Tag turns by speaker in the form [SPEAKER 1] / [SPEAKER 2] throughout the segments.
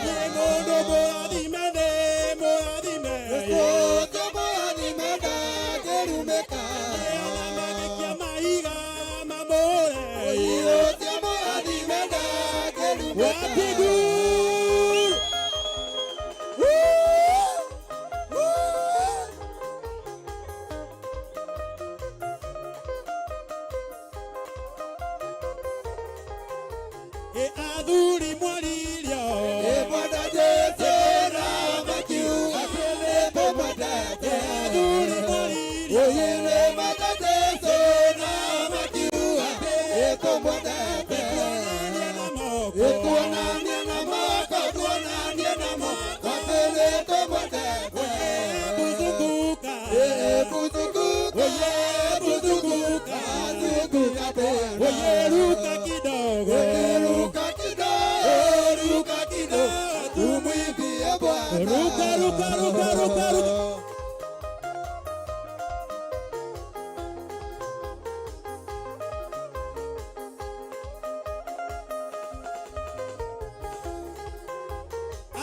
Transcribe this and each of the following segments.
[SPEAKER 1] Niĩ mũndũ mũrathime nĩ mũrathime.
[SPEAKER 2] Ũcio mũrathime ndangĩrumĩka.
[SPEAKER 1] Ona magĩikia mahiga mamũre.
[SPEAKER 2] Ũcio mũrathime ndangĩrumĩka.
[SPEAKER 1] Wapi nduru? Ĩ athuri mwaririo.
[SPEAKER 2] Ĩ Bwana Jesũ na makiuga nĩtũmwendete.
[SPEAKER 1] Athuri mwaririo.
[SPEAKER 2] Ĩ nĩ Bwana Jesũ na makiuga nĩtũmwendete.
[SPEAKER 1] Tuonanie na moko.
[SPEAKER 2] Tuonanie na moko, tuonanie na moko, atĩ nĩtũmwendete.
[SPEAKER 1] Kuzunguka.
[SPEAKER 2] Kuzunguka, kuzunguka, zunguka tena.
[SPEAKER 1] Oye, ruka kidogo.
[SPEAKER 2] Ruka kidogo, ruka kidogo, tumwimbie Bwana.
[SPEAKER 1] Ruka, ruka, ruka, ruka, ruka.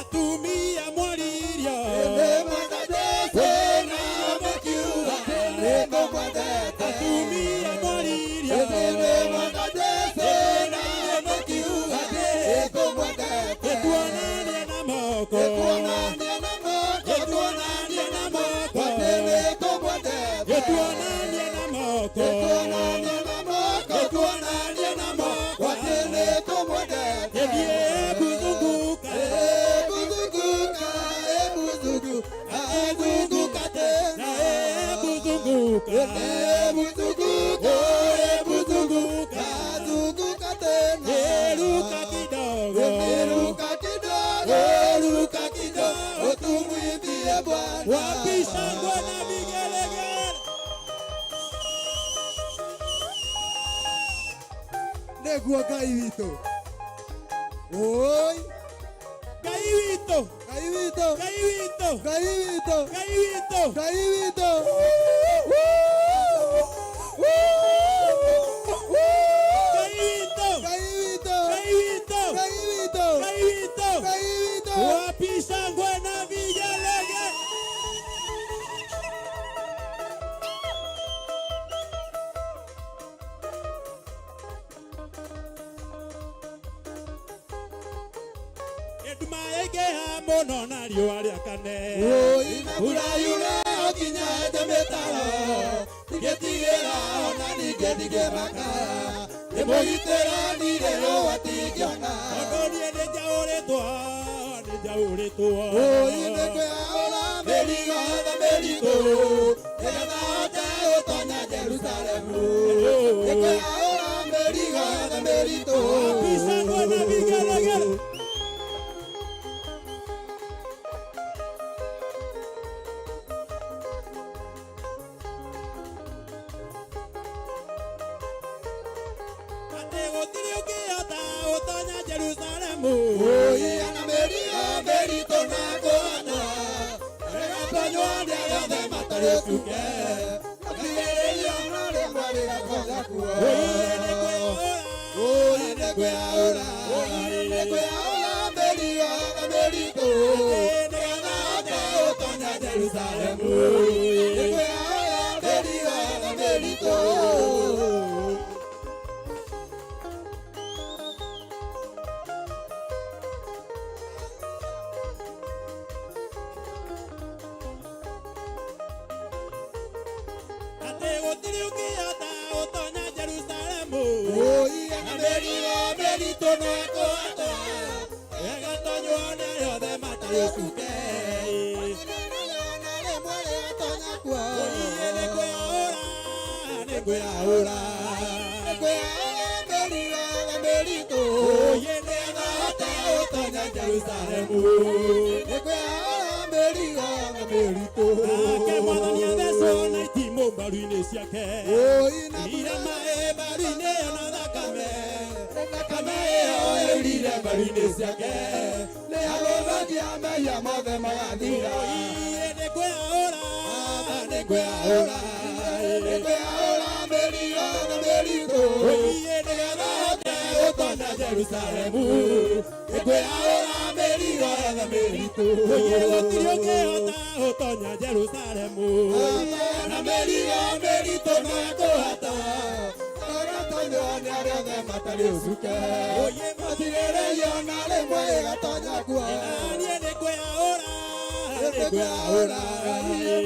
[SPEAKER 1] Atumia mwaririo.
[SPEAKER 2] Nĩ Bwana Jesũ na makiuga nĩtũmwendete.
[SPEAKER 1] Atumia mwaririo.
[SPEAKER 2] Nĩ Bwana Jesũ na makiuga nĩtũmwendete.
[SPEAKER 1] Tuonanie na moko.
[SPEAKER 2] Tuonanie na moko, tuonanie na moko, atĩ nĩtũmwendete.
[SPEAKER 1] Tuonanie na moko.
[SPEAKER 2] Tuonanie na moko, tuonanie na moko, atĩ nĩtũmwendete.
[SPEAKER 1] Ndiye kuzunguka.
[SPEAKER 2] Kuzunguka, kuzunguka, zunguka tena.
[SPEAKER 1] Kuzunguka.
[SPEAKER 2] Kuzunguka, kuzunguka, zunguka tena.
[SPEAKER 1] Ruka kidogo.
[SPEAKER 2] Ruka kidogo, ruka kidogo, tumwimbie Bwana.
[SPEAKER 1] Wapi shangwe na vigelegele?
[SPEAKER 2] Nĩguo Ngai witũ. Oi,
[SPEAKER 1] Ngai witũ.
[SPEAKER 2] Ngai witũ,
[SPEAKER 1] Ngai witũ.
[SPEAKER 2] Ngai witũ,
[SPEAKER 1] Ngai witũ.
[SPEAKER 2] Ngai witũ.
[SPEAKER 1] Ngai witũ.
[SPEAKER 2] Ngai witũ,
[SPEAKER 1] Ngai witũ.
[SPEAKER 2] Ngai witũ,
[SPEAKER 1] Ngai witũ.
[SPEAKER 2] Ngai witũ.
[SPEAKER 1] Wapi shangwe na vigelegele? Nduma ĩngĩha mũno na riũa rĩakane.
[SPEAKER 2] Oi, na mbura yure o nginya enje mĩtaro, ndingĩtigĩra ona ningĩ ndingĩmaka, nĩ mũgitĩra ndirĩ ũgwati ingĩona.
[SPEAKER 1] Tondũ niĩ nĩnjaũrĩtwo, nĩnjaũrĩtwo.
[SPEAKER 2] Oi, nĩngwĩyaũra mĩrigo yothe mĩritũ, nĩgetha hote gũtonya Jerusalemu. Nĩngwĩyaũra mĩrigo yothe mĩritũ.
[SPEAKER 1] Wapi shangwe na vigelegele? Atĩ gũtirĩ ũngĩhota gũtonya Jerusalemu.
[SPEAKER 2] Oi, na mĩrigo mĩritũ na kũhana, ĩgatonywo nĩ arĩa othe matarĩ ũcuke. Matigĩrĩrio na rĩmwe rĩgakonya kuo.
[SPEAKER 1] Oi, nĩngwĩyaũra.
[SPEAKER 2] Oi, nĩngwĩyaũra, nĩngwĩyaũra mĩrigo yothe mĩritũ, nĩgetha hote gũtonya Jerusalemu. Nĩngwĩyaũra mĩrigo yothe mĩritũ.
[SPEAKER 1] Atĩ gũtirĩ ũngĩhota gũtonya Jerusalemu.
[SPEAKER 2] Oi, na mĩrigo mĩritũ na kũhata,
[SPEAKER 1] Ĩgatonywo nĩ arĩa othe matarĩ ũcuke.
[SPEAKER 2] na rĩmwe rĩgatonya kuo.
[SPEAKER 1] Oi, nĩngwĩyaũra, nĩngwĩyaũra.
[SPEAKER 2] Nĩngwĩyaũra mĩrigo yothe mĩritũ,
[SPEAKER 1] Oi,
[SPEAKER 2] nĩgetha hote gũtonya
[SPEAKER 1] Jerusalemu.
[SPEAKER 2] Nĩngwĩyaũra mĩrigo yothe mĩritũ.
[SPEAKER 1] Nake mwathani athecwo na itimũ mbaru-inĩ ciake.
[SPEAKER 2] Oi, na
[SPEAKER 1] Ire maĩ mbaru-inĩ ĩyo na thakame.
[SPEAKER 2] thakame ĩyo ĩurire mbaru-inĩ ciake, nĩ agũthakia mehia mothe magathira.
[SPEAKER 1] Oi, nĩngwĩyaũra,
[SPEAKER 2] Nĩngwĩyaũra, nĩngwĩyaũra mĩrigo yothe mĩritũ,
[SPEAKER 1] Oi,
[SPEAKER 2] nĩgetha hote Gũtonya Jerusalemu ĩkwĩyaũra mĩrigo yothe mĩritũ.
[SPEAKER 1] Oye, gũtirĩ ũngĩhota gũtonya Jerusalemu.
[SPEAKER 2] Na mĩrigo mĩritũ no ĩkũhota ĩgatonywo nĩ arĩa othe matarĩ ũcuke.
[SPEAKER 1] Oye,
[SPEAKER 2] Matirĩrĩrio na rĩmwe ĩgatonya kuo.
[SPEAKER 1] Niĩ nĩ ngwĩyaũra, nĩ
[SPEAKER 2] Nĩngwĩyaũra,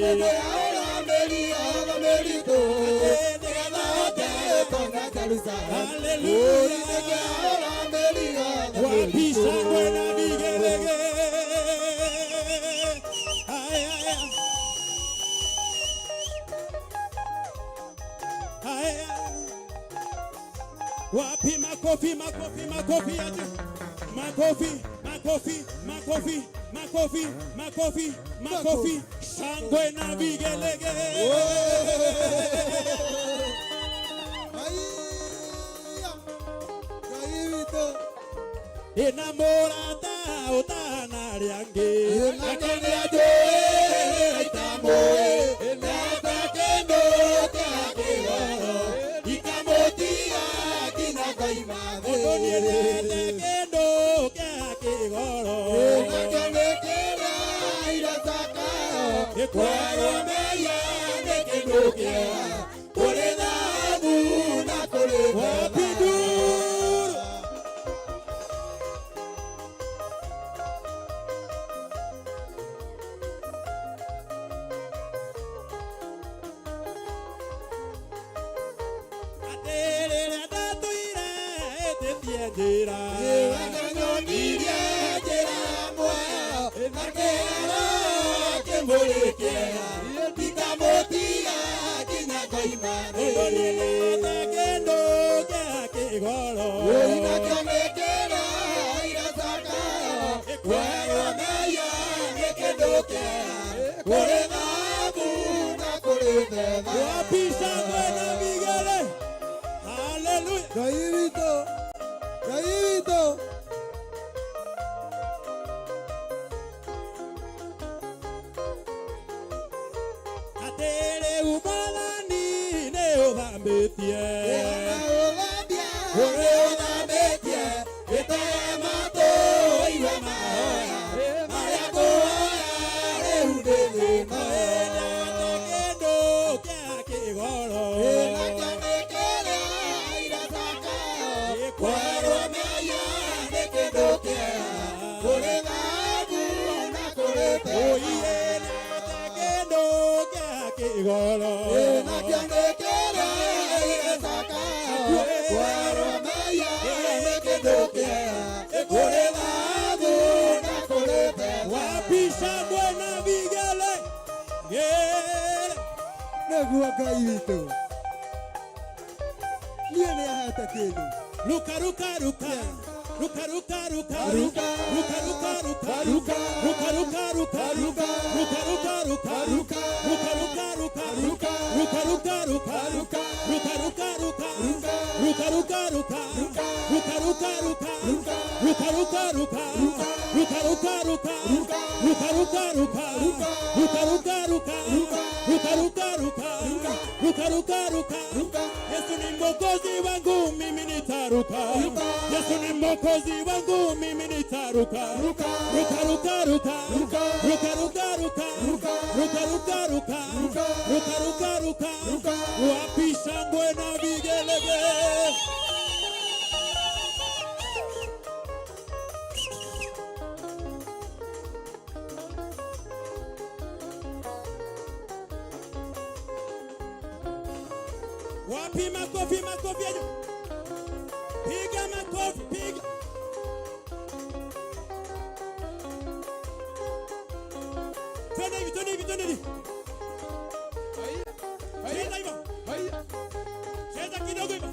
[SPEAKER 2] nĩngwĩyaũra mĩrigo yothe mĩritũ nĩgetha hote gũtonya Jerusalemu.
[SPEAKER 1] Hallelujah.
[SPEAKER 2] Nĩngwĩyaũra mĩrigo yothe
[SPEAKER 1] Wapi
[SPEAKER 2] mĩritũ.
[SPEAKER 1] shangwe na vigelegele? Haya, haya. Wapi makofi, makofi, makofi ya juu. Makofi, makofi, makofi, makofi, makofi, makofi. Shangwe na vigelegele.
[SPEAKER 2] Haiya! Ngai witũ.
[SPEAKER 1] Ina mũrata ũtana arĩa angĩ.
[SPEAKER 2] Nake nĩanjũĩ, itamũĩ, nata kĩndũ kĩa kĩgoro, ikamũtiga nginya ngoima thĩ.
[SPEAKER 1] Mũndũ nĩendete kĩndũ kĩa kĩgoro.
[SPEAKER 2] Nake nĩ kĩrĩa iracakayo, kwerwo mehia nĩ kĩndũ kĩega, kũrĩ thahabu na kũrĩ
[SPEAKER 1] Wapi
[SPEAKER 2] betha.
[SPEAKER 1] nduru? Atĩ rĩrĩa ndatũire ĩtĩtie njĩra.
[SPEAKER 2] Nĩwanyonirie njĩra ya muoyo, na kĩara kĩmũrĩ kĩega, ndikamũtiga nginya ngoima thĩ.
[SPEAKER 1] Mũndũ nĩendete kĩndũ kĩa kĩgoro.
[SPEAKER 2] Ũi nakĩo nĩ kĩrĩa iracakayo, kwerwo mehia nĩ kĩndũ kĩega, kũrĩ thahabu na kũrĩ betha.
[SPEAKER 1] Wapi shangwe na vigele? Hallelujah.
[SPEAKER 2] Ngai witũ, Ngai witũ.
[SPEAKER 1] Atĩ rĩu Mwathani nĩ ũthambĩtie.
[SPEAKER 2] Ũrĩ ũthambĩtie gĩtaya matũ iwe mahoya marĩa ngũhoya rĩu ndĩ thĩna.
[SPEAKER 1] Endete kĩndũ kĩa kĩgoro.
[SPEAKER 2] Nakĩo nĩ kĩrĩa iracakayo, kwerwo mehia nĩ kĩndũ kĩega, kũrĩ thahabu na kũrĩ betha.
[SPEAKER 1] Ũiyendete kĩndũ kĩa kĩgoro.
[SPEAKER 2] Nakĩo nĩ kĩrĩa iracakayo, kwerwo mehia nĩ kĩndũ kĩega, kũrĩ thahabu na kũrĩ betha.
[SPEAKER 1] Wapi shangwe na vigele? Gele.
[SPEAKER 2] Nĩguo Ngai witũ niĩ nĩ ahete kĩndũ.
[SPEAKER 1] Ruka, ruka, ruka. Ruka, ruka, ruka.
[SPEAKER 2] Ruka.
[SPEAKER 1] Ruka, ruka, ruka.
[SPEAKER 2] Ruka.
[SPEAKER 1] Ruka, ruka, ruka.
[SPEAKER 2] Ruka.
[SPEAKER 1] Ruka, ruka, ruka.
[SPEAKER 2] Ruka.
[SPEAKER 1] Ruka, ruka, ruka.
[SPEAKER 2] Ruka.
[SPEAKER 1] Ruka, ruka, ruka.
[SPEAKER 2] Ruka.
[SPEAKER 1] Ruka, ruka, ruka.
[SPEAKER 2] Ruka.
[SPEAKER 1] Ruka, ruka, ruka.
[SPEAKER 2] Ruka.
[SPEAKER 1] Ruka, ruka, ruka.
[SPEAKER 2] Ruka.
[SPEAKER 1] Ruka, ruka, ruka.
[SPEAKER 2] Ruka.
[SPEAKER 1] Ruka, ruka, ruka.
[SPEAKER 2] Ruka.
[SPEAKER 1] Ruka, ruka, ruka.
[SPEAKER 2] Ruka.
[SPEAKER 1] Ruka, ruka, ruka.
[SPEAKER 2] Ruka.
[SPEAKER 1] Ruka, ruka, ruka.
[SPEAKER 2] Ruka.
[SPEAKER 1] Ruka, ruka, ruka.
[SPEAKER 2] Ruka.
[SPEAKER 1] Yesu ni mwokozi wangu, mimi nitaruka.
[SPEAKER 2] Ruka.
[SPEAKER 1] Yesu ni mwokozi wangu, mimi nitaruka.
[SPEAKER 2] Ruka.
[SPEAKER 1] Ruka, ruka, ruka.
[SPEAKER 2] Ruka.
[SPEAKER 1] Ruka, ruka, ruka.
[SPEAKER 2] Ruka.
[SPEAKER 1] Ruka, ruka, ruka.
[SPEAKER 2] Ruka.
[SPEAKER 1] Ruka, ruka, ruka.
[SPEAKER 2] Ruka.
[SPEAKER 1] Wapi shangwe na vigelegele? Wapi makofi, makofi ya juu. Piga makofi, piga. Twende hivi, twende hivi, twende hivi. Cheza hivyo. Cheza kidogo hivyo.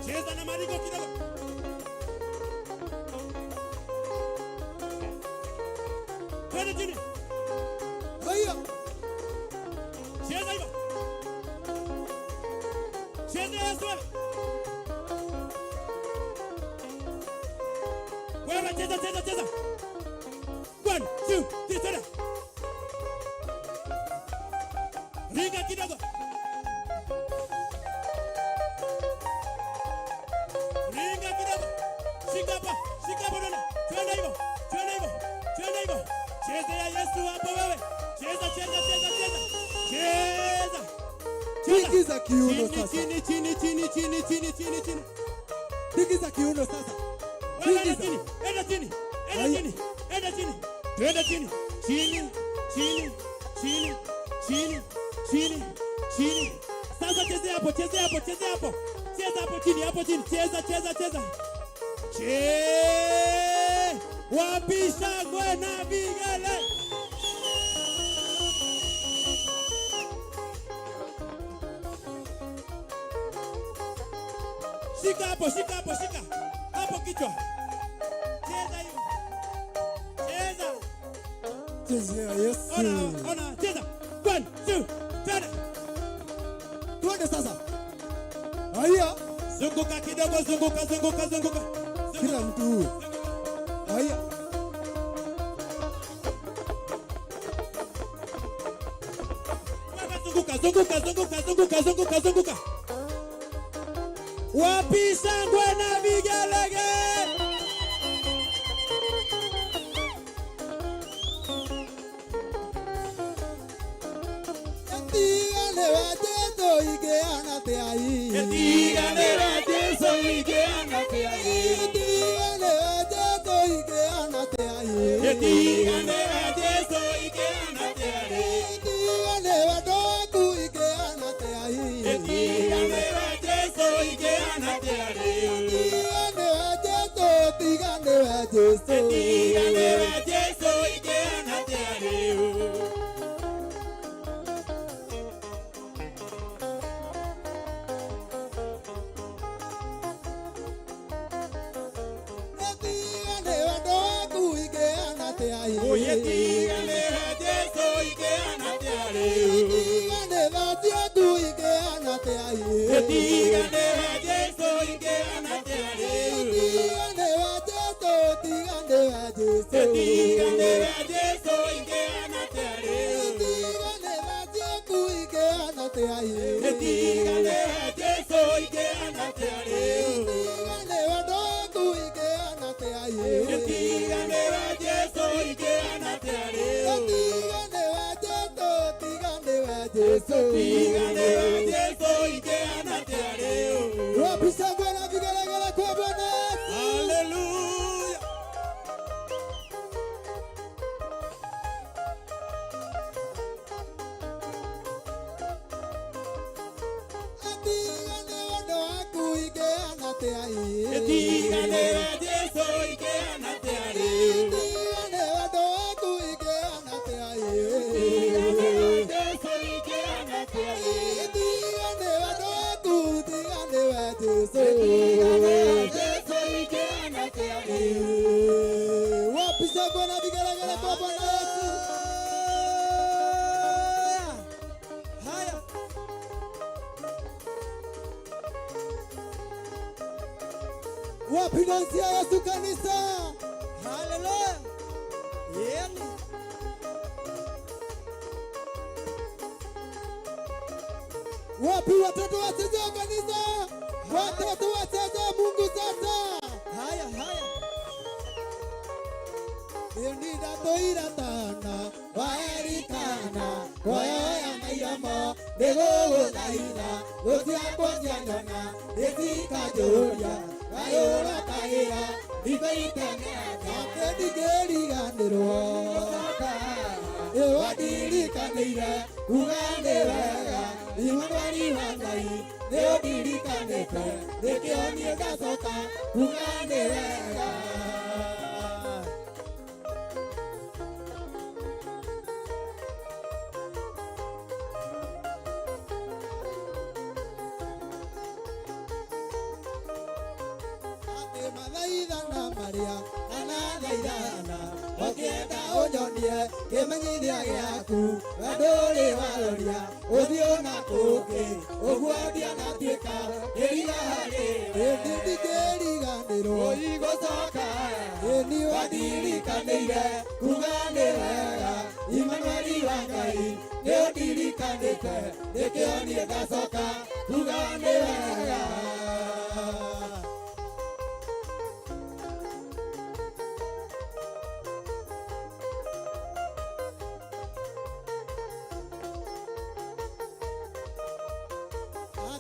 [SPEAKER 1] Cheza na maringo kidogo. Twende chini.
[SPEAKER 2] Haya.
[SPEAKER 1] Cheza hivyo. Cheza Yesu wewe. Wewe cheza, cheza, cheza. One, two, three, twende. Ringa kidogo. Shika hapa, shika hapo dada. Twende hivyo, twende hivyo, twende hivyo. Cheza ya Yesu hapo wewe. Cheza, cheza, cheza, cheza. Cheza. Cheza.
[SPEAKER 2] Tingiza kiuno
[SPEAKER 1] Chini,
[SPEAKER 2] sasa.
[SPEAKER 1] chini, chini, chini, chini, chini, chini, chini.
[SPEAKER 2] Tingiza kiuno sasa.
[SPEAKER 1] Wewe enda
[SPEAKER 2] Tingiza.
[SPEAKER 1] chini, enda chini, enda
[SPEAKER 2] Haya.
[SPEAKER 1] chini, enda chini. Twende chini, chini, chini, chini, chini, chini, chini. Sasa chezea hapo, chezea hapo, chezea hapo. Cheza hapo chini, hapo chini. Cheza, cheza, cheza. Che! Wapi shangwe na vigele? Shika hapo, shika hapo, shika. Hapo kichwa. Cheza hiyo. Cheza.
[SPEAKER 2] Chezea Yesu.
[SPEAKER 1] Ona, ona, cheza. One, two, twende.
[SPEAKER 2] Twende sasa. Haya,
[SPEAKER 1] Zunguka kidogo, zunguka, zunguka, zunguka.
[SPEAKER 2] kila mtu huyu. Haya.
[SPEAKER 1] Wewe zunguka, zunguka, zunguka, zunguka, zunguka, zunguka. Wapi shangwe na vigelegele?
[SPEAKER 2] Etigane wa Jesu ingeana tia hii.
[SPEAKER 1] Etigane wa Jesu ingeana tia hii.
[SPEAKER 2] Etigane wa Jesu ingeana tia hii.
[SPEAKER 1] Etigane wa Jesu ingeana tia hii.
[SPEAKER 2] Etigane wa ndoku ingeana tia hii.
[SPEAKER 1] Etigane wa Jesu ingeana tia hii.
[SPEAKER 2] Etigane wa Jesu, etigane wa Jesu.
[SPEAKER 1] Etigane wa Jesu ingeana tia hii.
[SPEAKER 2] Etigane wa ndoku ingeana tia hii.
[SPEAKER 1] Oyetigane wa Jesu ingeana tia hii.
[SPEAKER 2] Etigane wa Jesu ingeana tia hii.
[SPEAKER 1] Etigane wa Jesu ingeana tia hii.
[SPEAKER 2] Etigane wa Jesu, etigane wa Jesu.
[SPEAKER 1] Etigane wa Jesu ingeana tia hii.
[SPEAKER 2] Etigane wa Jesu ingeana tia hii.
[SPEAKER 1] Etigane wa Jesu ingeana tia hii.
[SPEAKER 2] Etigane wa ndoku ingeana tia hii.
[SPEAKER 1] Etigane wa Jesu ingeana tia hii.
[SPEAKER 2] Etigane wa Jesu, etigane wa Jesu.
[SPEAKER 1] Etigane wa Jesu ingeana tia hii.
[SPEAKER 2] Wapi shangwe na vigelegele kwa Bwana Yesu?
[SPEAKER 1] Haleluya.
[SPEAKER 2] Etigane wa ndoku ingeana tia hii.
[SPEAKER 1] Etigane wa Jesu ingeana tia hii.
[SPEAKER 2] Etigane wa ndoku ingeana tia hii.
[SPEAKER 1] Etigane wa Jesu ingeana tia hii.
[SPEAKER 2] Etigane wa ndoku, etigane wa Jesu.
[SPEAKER 1] Etigane wa Jesu ingeana tia hii.
[SPEAKER 2] Wapi shangwe na vigelegele kwa Bwana Yesu?
[SPEAKER 1] Haya.
[SPEAKER 2] Wapi dansi ya Yesu kanisa?
[SPEAKER 1] Haleluya. Yeni.
[SPEAKER 2] Wapi watoto wacheze kanisa? Watoto wacheze Mungu sasa.
[SPEAKER 1] Haya, haya.
[SPEAKER 2] Nĩndatũira tana waerikana kuoya mairomo nĩgũgũthaitha gũciakwo cianyona nĩcikanjũria kayũra ndingĩiteng'era atĩ ndingĩriganĩrwo ĩwandirikanĩire kuga nĩ wega Imanueli wa Ngai nĩũndirikanĩte nĩkĩo niĩ ngacoka kuga nĩ wega. Atĩ mathaithana marĩa nanathaithana ũkĩenda ũnyonie kĩmenyithia gĩaku we ndũrĩ waroria ũthiũ na kũngĩ ũguo ndianatuĩka kĩriga harĩ ĩndĩ ndingĩriganĩrwo igũcoka ĩni wandirikanĩire kuga nĩ wega Imanueli wa Ngai nĩũndirikanĩte nĩkĩo niĩ ngacoka kuga nĩ wega.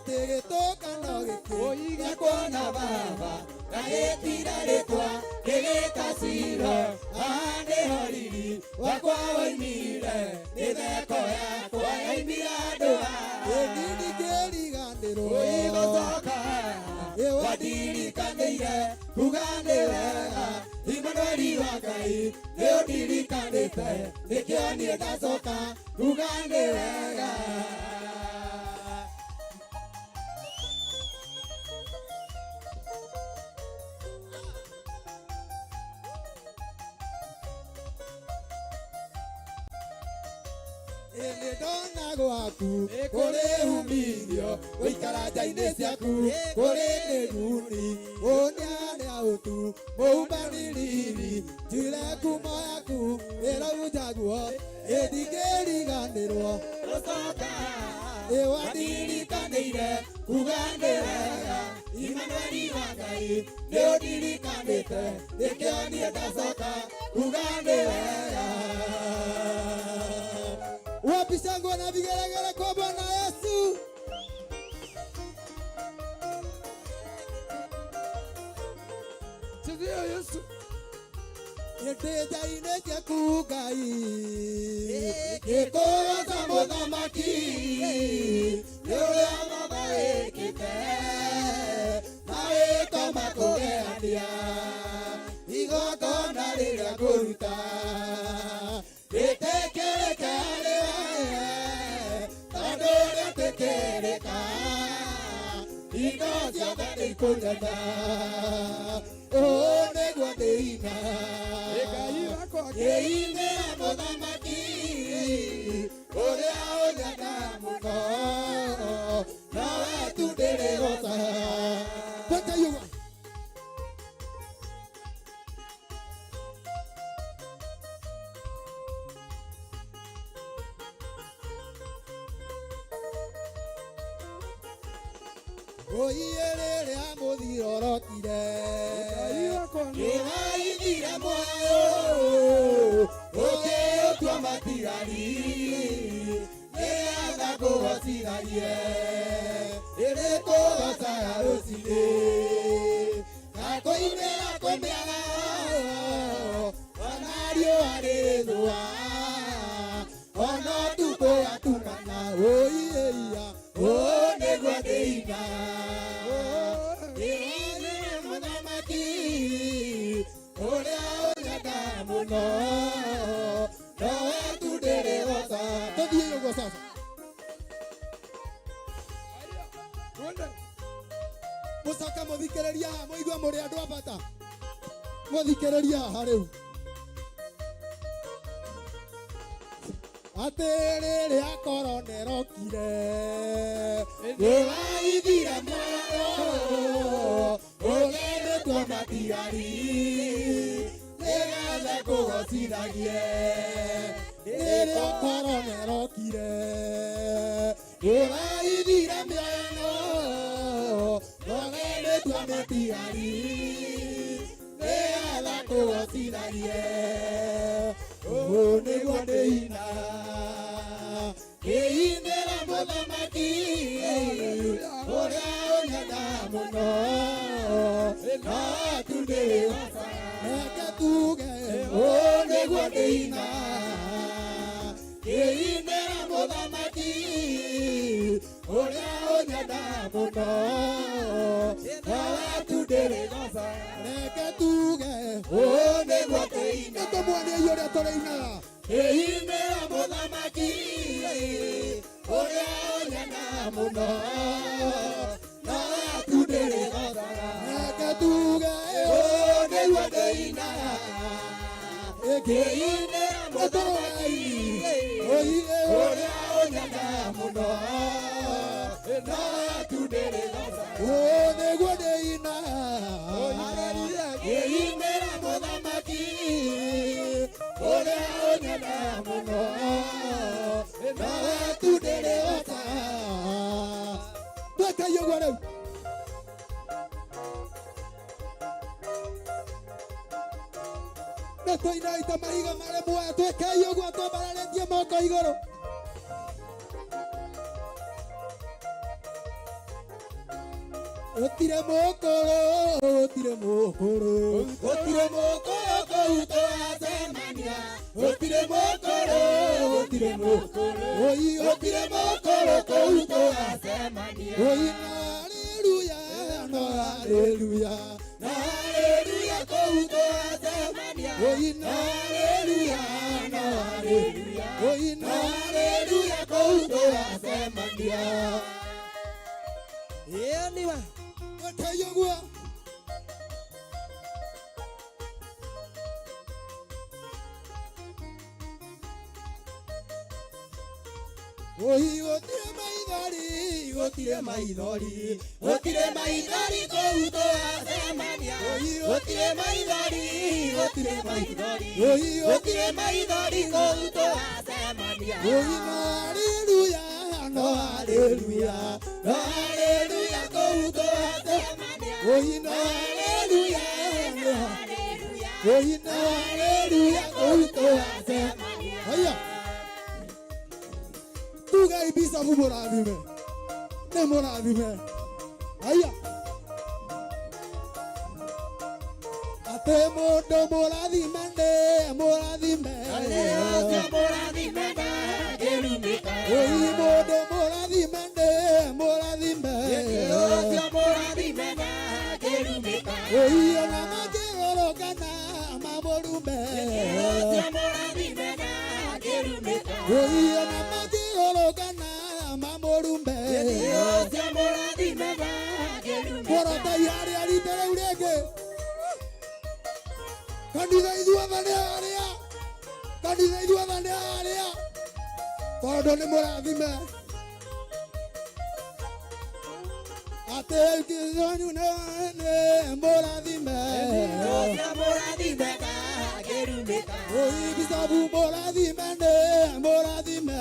[SPEAKER 2] Atĩ gĩtũkano gĩkĩ gĩakwa na baba ngagĩtira rĩtwa ngĩgĩta Ciro. Haha nĩho riri wakwa woimire, mĩtheko yakwa yaimire andũ aya. Ĩni ndingĩriganĩrwo gũcoka, wandirikanĩire kuga nĩ wega. Imanueli wa Ngai nĩ ũndirikanĩte, nĩkĩo niĩ ndacoka kuga nĩ wega. Ĩnĩ ndona gwaku kũrĩ umithio, gũikara nja-inĩ ciaku kũrĩ mĩguni. Ũnĩarĩa ũtu mũhumbani riri, njuire ngumo yaku ĩraunja guo. Ĩndingĩriganĩrwo gũcoka, ĩwandirikanĩire kuga nĩ wega. Imanueli wa Ngai nĩ ũndirikanĩte, nĩkĩo niĩ ndacoka kuga nĩ wega.
[SPEAKER 1] Wapi shangwe na vigelegele kwa Bwana Yesu?
[SPEAKER 3] Chezea Yesu.
[SPEAKER 2] Ndĩ nja-inĩ ciaku Ngai, ngĩkũgooca mũthamaki, nĩ ũrĩa Baba wĩkĩte, mawĩko makũgegania, igongona rĩrĩa ngũruta rĩtĩkĩrĩke harĩ we, tondũ rĩtĩkĩrĩka, indo ciothe nĩikũnyenda. Ũũ nĩguo ndĩina,
[SPEAKER 3] Ngai wakwa.
[SPEAKER 2] ngĩinĩra mũthamaki ũrĩa ũnyenda mũno, nowe tu ndĩrĩgoca.
[SPEAKER 1] Twende yuga.
[SPEAKER 2] Oiye rĩrĩa mũthiorokire,
[SPEAKER 3] Ngai wakwa.
[SPEAKER 2] nĩwaithire muoyo, ũkĩũtua matigari, nĩgetha ngũgocithagie, rĩrĩkũgocaga rũcinĩ, na kũinĩra kũmĩaga, ona riũa rĩrĩthũa, ona ũtukũ watukana. Oiyeia, ũũ nĩguo ndĩina, ndĩinĩra mũthamaki ũrĩa ũnyenda mũno, nowe tu ndĩrĩgoca.
[SPEAKER 1] Tuthiĩ ũguo sasa.
[SPEAKER 3] Twende.
[SPEAKER 1] Mũcoke mũthikĩrĩrie haha, mũigue mũrĩ andũ a bata. Mũthikĩrĩrie haha rĩu.
[SPEAKER 2] Atĩ rĩrĩa korona ĩrokire, nĩwaithire muoyo, ũkĩmĩtua matigari, nĩgetha ngũgocithagie. Rĩrĩa korona ĩrokire, nĩwaithire mĩoyo, ũkĩmĩtua matigari, nĩgetha ngũgocithagie. Ũũ nĩguo ndĩina, ngĩinĩra mũthamaki ũrĩa ũnyenda mũno, no tu ndĩrĩgoca.
[SPEAKER 1] Reke tuge.
[SPEAKER 2] Ũũ nĩguo ndĩina, ngĩinĩra mũthamaki ũrĩa ũnyenda mũno, no tu ndĩrĩgoca.
[SPEAKER 1] Reke tuge.
[SPEAKER 2] Ũũ nĩguo ndĩina,
[SPEAKER 1] Nĩtũmuonie ũrĩa tũrĩinaga.
[SPEAKER 2] ngĩinĩra mũthamaki ũrĩa ũnyenda mũno, no tu ndĩrĩgocaga.
[SPEAKER 1] Reke tuge.
[SPEAKER 2] Ũũ nĩguo ndĩina, ngĩinĩra mũthamaki ũrĩa ũnyenda mũno, no tu ndĩrĩgocaga.
[SPEAKER 1] Ũũ nĩguo ndĩina.
[SPEAKER 2] Ngĩinĩra mũthamaki ũrĩa ũnyenda mũno, no tu ndĩrĩgocaga.
[SPEAKER 1] Twĩkei ũguo rĩu. Nĩ tũinaite mahiga marĩ muoyo, twĩkei ũguo twambararĩtie moko igũrũ.
[SPEAKER 2] Gũtirĩ mũkũrũ, gũtirĩ mũkũrũ, gũtirĩ mũkũrũ kũu tũracemania. Gũtirĩ mũkũrũ, gũtirĩ mũkũrũ, oi gũtirĩ mũkũrũ kũu tũracemania. Oi haleluya, no haleluya, no haleluya kũu tũracemania. Oi haleluya, no haleluya, oi haleluya kũu tũracemania.
[SPEAKER 1] Ĩyo niwa.
[SPEAKER 2] Wetei ũguo. Oi gũtirĩ maithori, gũtirĩ maithori, gũtirĩ maithori kũu tũracemania. Oi gũtirĩ maithori, gũtirĩ maithori, oi gũtirĩ maithori kũu tũracemania. Oi no haleluya, no haleluya, no haleluya kũu tũracemania. Oi no haleluya, no oi no haleluya kũu tũracemania. Haya. Tuga ibisabu mũrathime, nĩ mũrathime. Haya. Atĩ mũndũ mũrathime nĩ mũrathime. Oi mũndũ mũrathime nĩ mũrathime. Oi ona makĩgũrũkana mamũrume. Oi ona makĩgũrũkana mamũrume. Mũrotai harĩa rita rĩu rĩngĩ. Kanitha ithuothe nĩ harĩa. Kanitha ithuothe nĩ harĩa. Tondũ nĩ mũrathime. Atĩ kĩonyu nĩ mũrathime. Oi bicabu mũrathime nĩ mũrathime.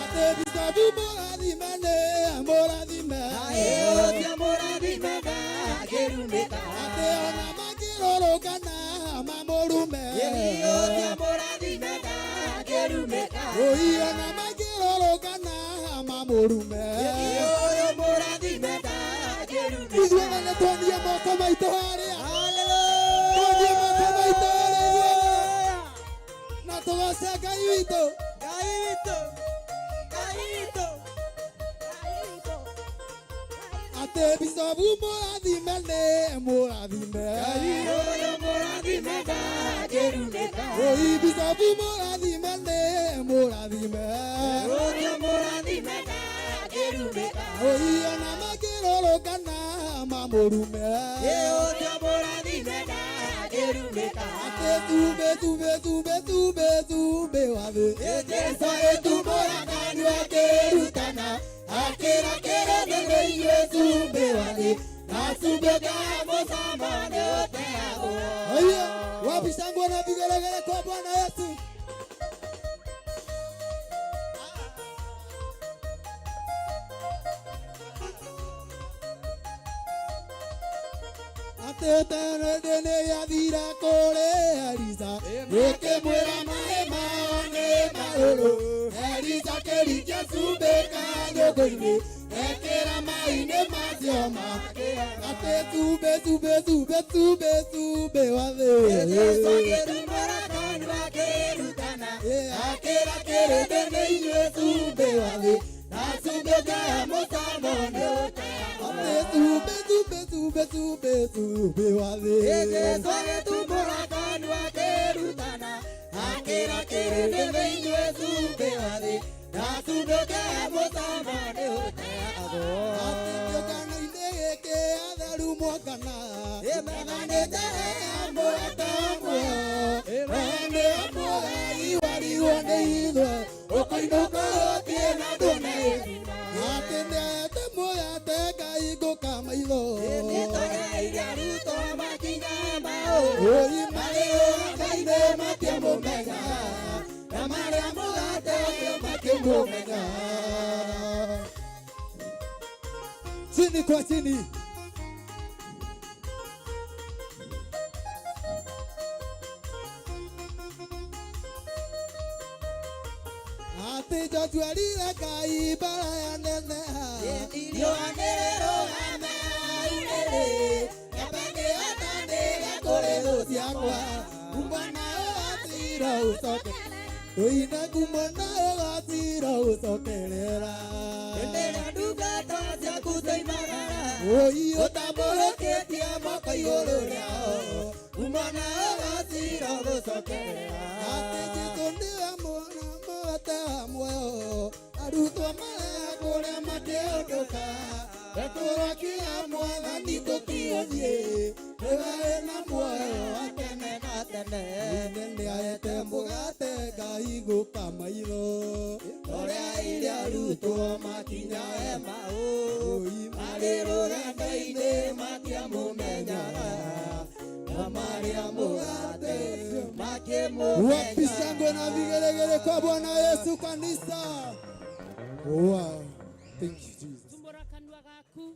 [SPEAKER 2] Atĩ bicabu mũrathime nĩ mũrathime. Atĩ ona makĩrũrũngana mamũrume. Oi ona makĩrũrũngana mamũrume. Ithuothe nĩ tuonie moko maitũ harĩa. Tuonie moko maitũ harĩa ithuothe. Na tũgoce Ngai witũ.
[SPEAKER 1] Ngai witũ. Ngai witũ. Ngai witũ.
[SPEAKER 2] Atĩ bicabu mũrathime nĩ mũrathime. Oi bicabu mũrathime nĩ mũrathime. Oi ona makĩrũrũngana mamũrume. Atĩ tumbe tumbe tumbe tumbe tumbe wa thĩ. Jesũ agĩtumbũra kanua akĩrutana, akĩra kĩrĩndĩ nĩ inyuĩ cumbĩ wa thĩ, na cumbĩ ũngĩaga mũcamo nĩ ũteagwo. Haya, wapi shangwe na vigelegele kwa Bwana Yesu? Atĩ tene nĩ yathire kũrĩ Elisa, ĩkĩmwĩra maĩ mao nĩ marũrũ. Elisa akĩringia cumbĩ kanyũngũ-inĩ, ekĩra maĩ-inĩ macio makĩra. Atĩ cumbĩ cumbĩ cumbĩ cumbĩ cumbĩ wa thĩ. Akĩra kĩrĩndĩ nĩ inyuĩ cumbĩ wa thĩ, na cumbĩ ũngĩaga mũcamo nĩ ũteagwo. Atĩ cumbĩ cumbĩ cumbĩ cumbĩ cumbĩ wa thĩ.
[SPEAKER 1] Jesũ agĩtumbũra kanua akĩrutana, akĩra kĩrĩndĩ nĩ inyuĩ cumbĩ wa thĩ, na cumbĩ ũngĩaga mũcamo nĩ ũteagwo.
[SPEAKER 2] Atĩ kĩũngano-inĩ gĩkĩ atheru mwongana, methanĩte mũrata muoyo, nĩ mũgai warigwo nĩ ithuĩ, ũkoinũka ũthiĩ na ndũne. Atĩ nĩete mũgate Ngai ngũka maitho.
[SPEAKER 1] Nĩtwageire arutwo makinya mao,
[SPEAKER 2] Oi
[SPEAKER 1] marĩ ũhaka-inĩ matiamũmenya, na marĩa mũgate ũcio makĩmũmenya.
[SPEAKER 2] Chini kwa chini. Atĩ Joshua rire Ngai mbara yaneneha. Riũa nĩrĩrũgame hwaĩ-inĩ, nyambe ngĩotanĩre kũrĩ thũ ciakwa. Ngumo na ũgacĩra ũcoke, tũine ngumo na ũgacĩra ũcokerera. Hĩndĩ ĩrĩa ndungata ciaku cioimagara, Ũi ũtambũrũkĩtie moko igũrũ rĩao, ngumo na ũgacĩra gũcokerera. Atĩ Jesũ nĩwe mwana mũgate wa muoyo, arutwo marĩa kũrĩa makĩũndũka. Rekũrokia mwathani tũkiũthiĩ, nĩwe wĩna muoyo wa tene na tene. Ine nĩahete mũgate ngahingũka maitho, ũrĩa iria arutwo makinya Emau, marĩ rũgendo-inĩ matiamũmenyaga, na marĩa mũgate makĩmũmenya.
[SPEAKER 1] Wapi shangwe na vigelegele kwa Bwana Yesu kanisa. Wow. Thank you, Jesus.
[SPEAKER 4] Tumũra kanua gaku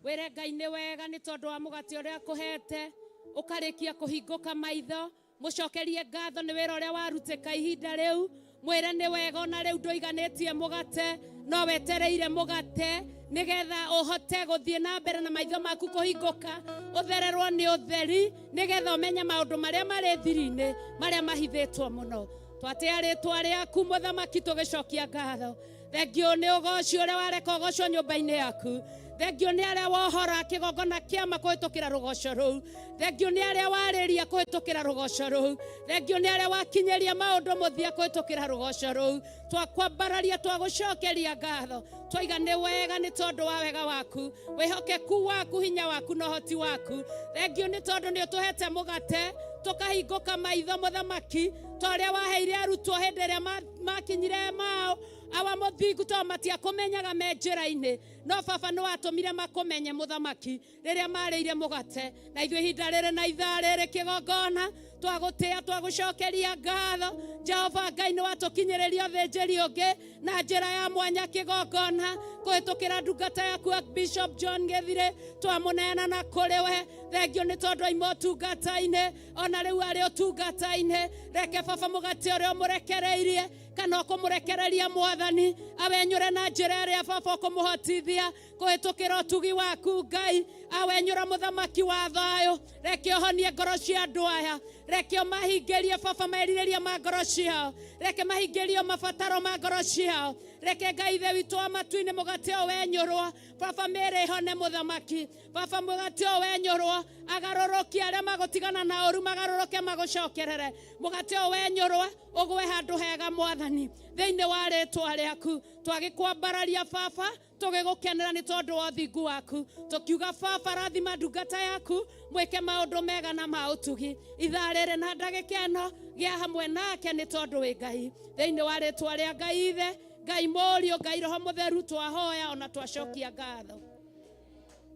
[SPEAKER 4] wĩre Ngai nĩ wega nĩ tondũ wa mũgate ũrĩa akũhete ũkarĩkia kũhingũka maitho. Mũcokerie ngatho nĩ wĩra ũrĩa warutĩka ihinda rĩu. Mwĩre nĩ wega ona rĩu ndũiganĩtie mũgate no wetereire mũgate nĩgetha ũhote gũthiĩ na mbere na maitho maku kũhingũka, ũthererwo nĩ ũtheri nĩgetha ũmenye maũndũ marĩa marĩ thiri-inĩ marĩa mahithĩtwo mũno. Twatĩa rĩtwa rĩaku mũthamaki tũgĩcokia ngatho. Thengio nĩ ũgoci ũrĩa wareka ũgocwo nyũmba-inĩ yaku. Thengio nĩ arĩa wohora kĩgongona kĩama kũhĩtũkĩra rũgoco rũu. Thengio nĩ arĩa warĩria kũhĩtũkĩra rũgoco rũu. Thengio nĩ arĩa wakinyĩria maũndũ mũthia kũhĩtũkĩra rũgoco rũu. Twakwambararia twagũcokeria ngatho. Twaiga nĩ wega nĩ tondũ wa wega waku, wĩhokeku waku, hinya waku na ũhoti waku. Thengio nĩ tondũ nĩ ũtũhete mũgate tũkahingũka maitho mũthamaki ta ũrĩa waheire arutwo hĩndĩ ĩrĩa makinyire Emau. Awa mũthingu to matiakũmenyaga me njĩra-inĩ, no baba nĩ watũmire makũmenye mũthamaki rĩrĩa marĩire mũgate. Na ithuĩ ihinda rĩrĩ na ithaa rĩrĩ kĩgongona twagũtĩa twagũcokeria ngatho. Jehova Ngai nĩ watũkinyĩrĩria ũthĩnjĩri ũngĩ na njĩra ya mwanya kĩgongona kũhĩtũkĩra ndungata yaku Bishop John Gĩthire twamũneana na kũrĩ we. Thengio nĩ tondũ aima ũtungata-inĩ ona rĩu arĩ ũtungata-inĩ. Reke baba mũgate ũrĩa ũmũrekereirie kana ũkũmũrekereria mwathani awenyũre na njĩra ĩrĩa baba ũkũmũhotithia kũhĩtũkĩra ũtugi waku Ngai. Awenyũra mũthamaki wa thayũ, reke ũhonie ngoro cia andũ aya, reke ũmahingĩrie baba merirĩria ma ngoro ciao, reke mahingĩrio mabataro ma ngoro ciao, reke Ngai ithe witũ wa matu-inĩ mũgate ũyũ wenyũrwo baba mĩĩrĩ ĩhone mũthamaki, baba mũgate ũyũ wenyũrwo agarũrũkie arĩa magũtigana na ũru magarũrũke magũcokerere. Mũgate ũyũ wenyũrwo ũgwe handũ hega mwathani thĩinĩ wa rĩtwa rĩaku. Twagĩkwambararia baba tũgĩgũkenera nĩ tondũ wa ũthingu waku, tũkiuga baba rathima ndungata yaku mwĩke maũndũ mega na ma ũtugi ithaa rĩrĩ na ndagĩka ĩno gĩa hamwe nake nĩ tondũ wĩ Ngai. Thĩinĩ wa rĩtwa rĩa Ngai Ithe, Ngai Mũriũ, Ngai Roho Mũtheru twahoya ona twacokia ngatho.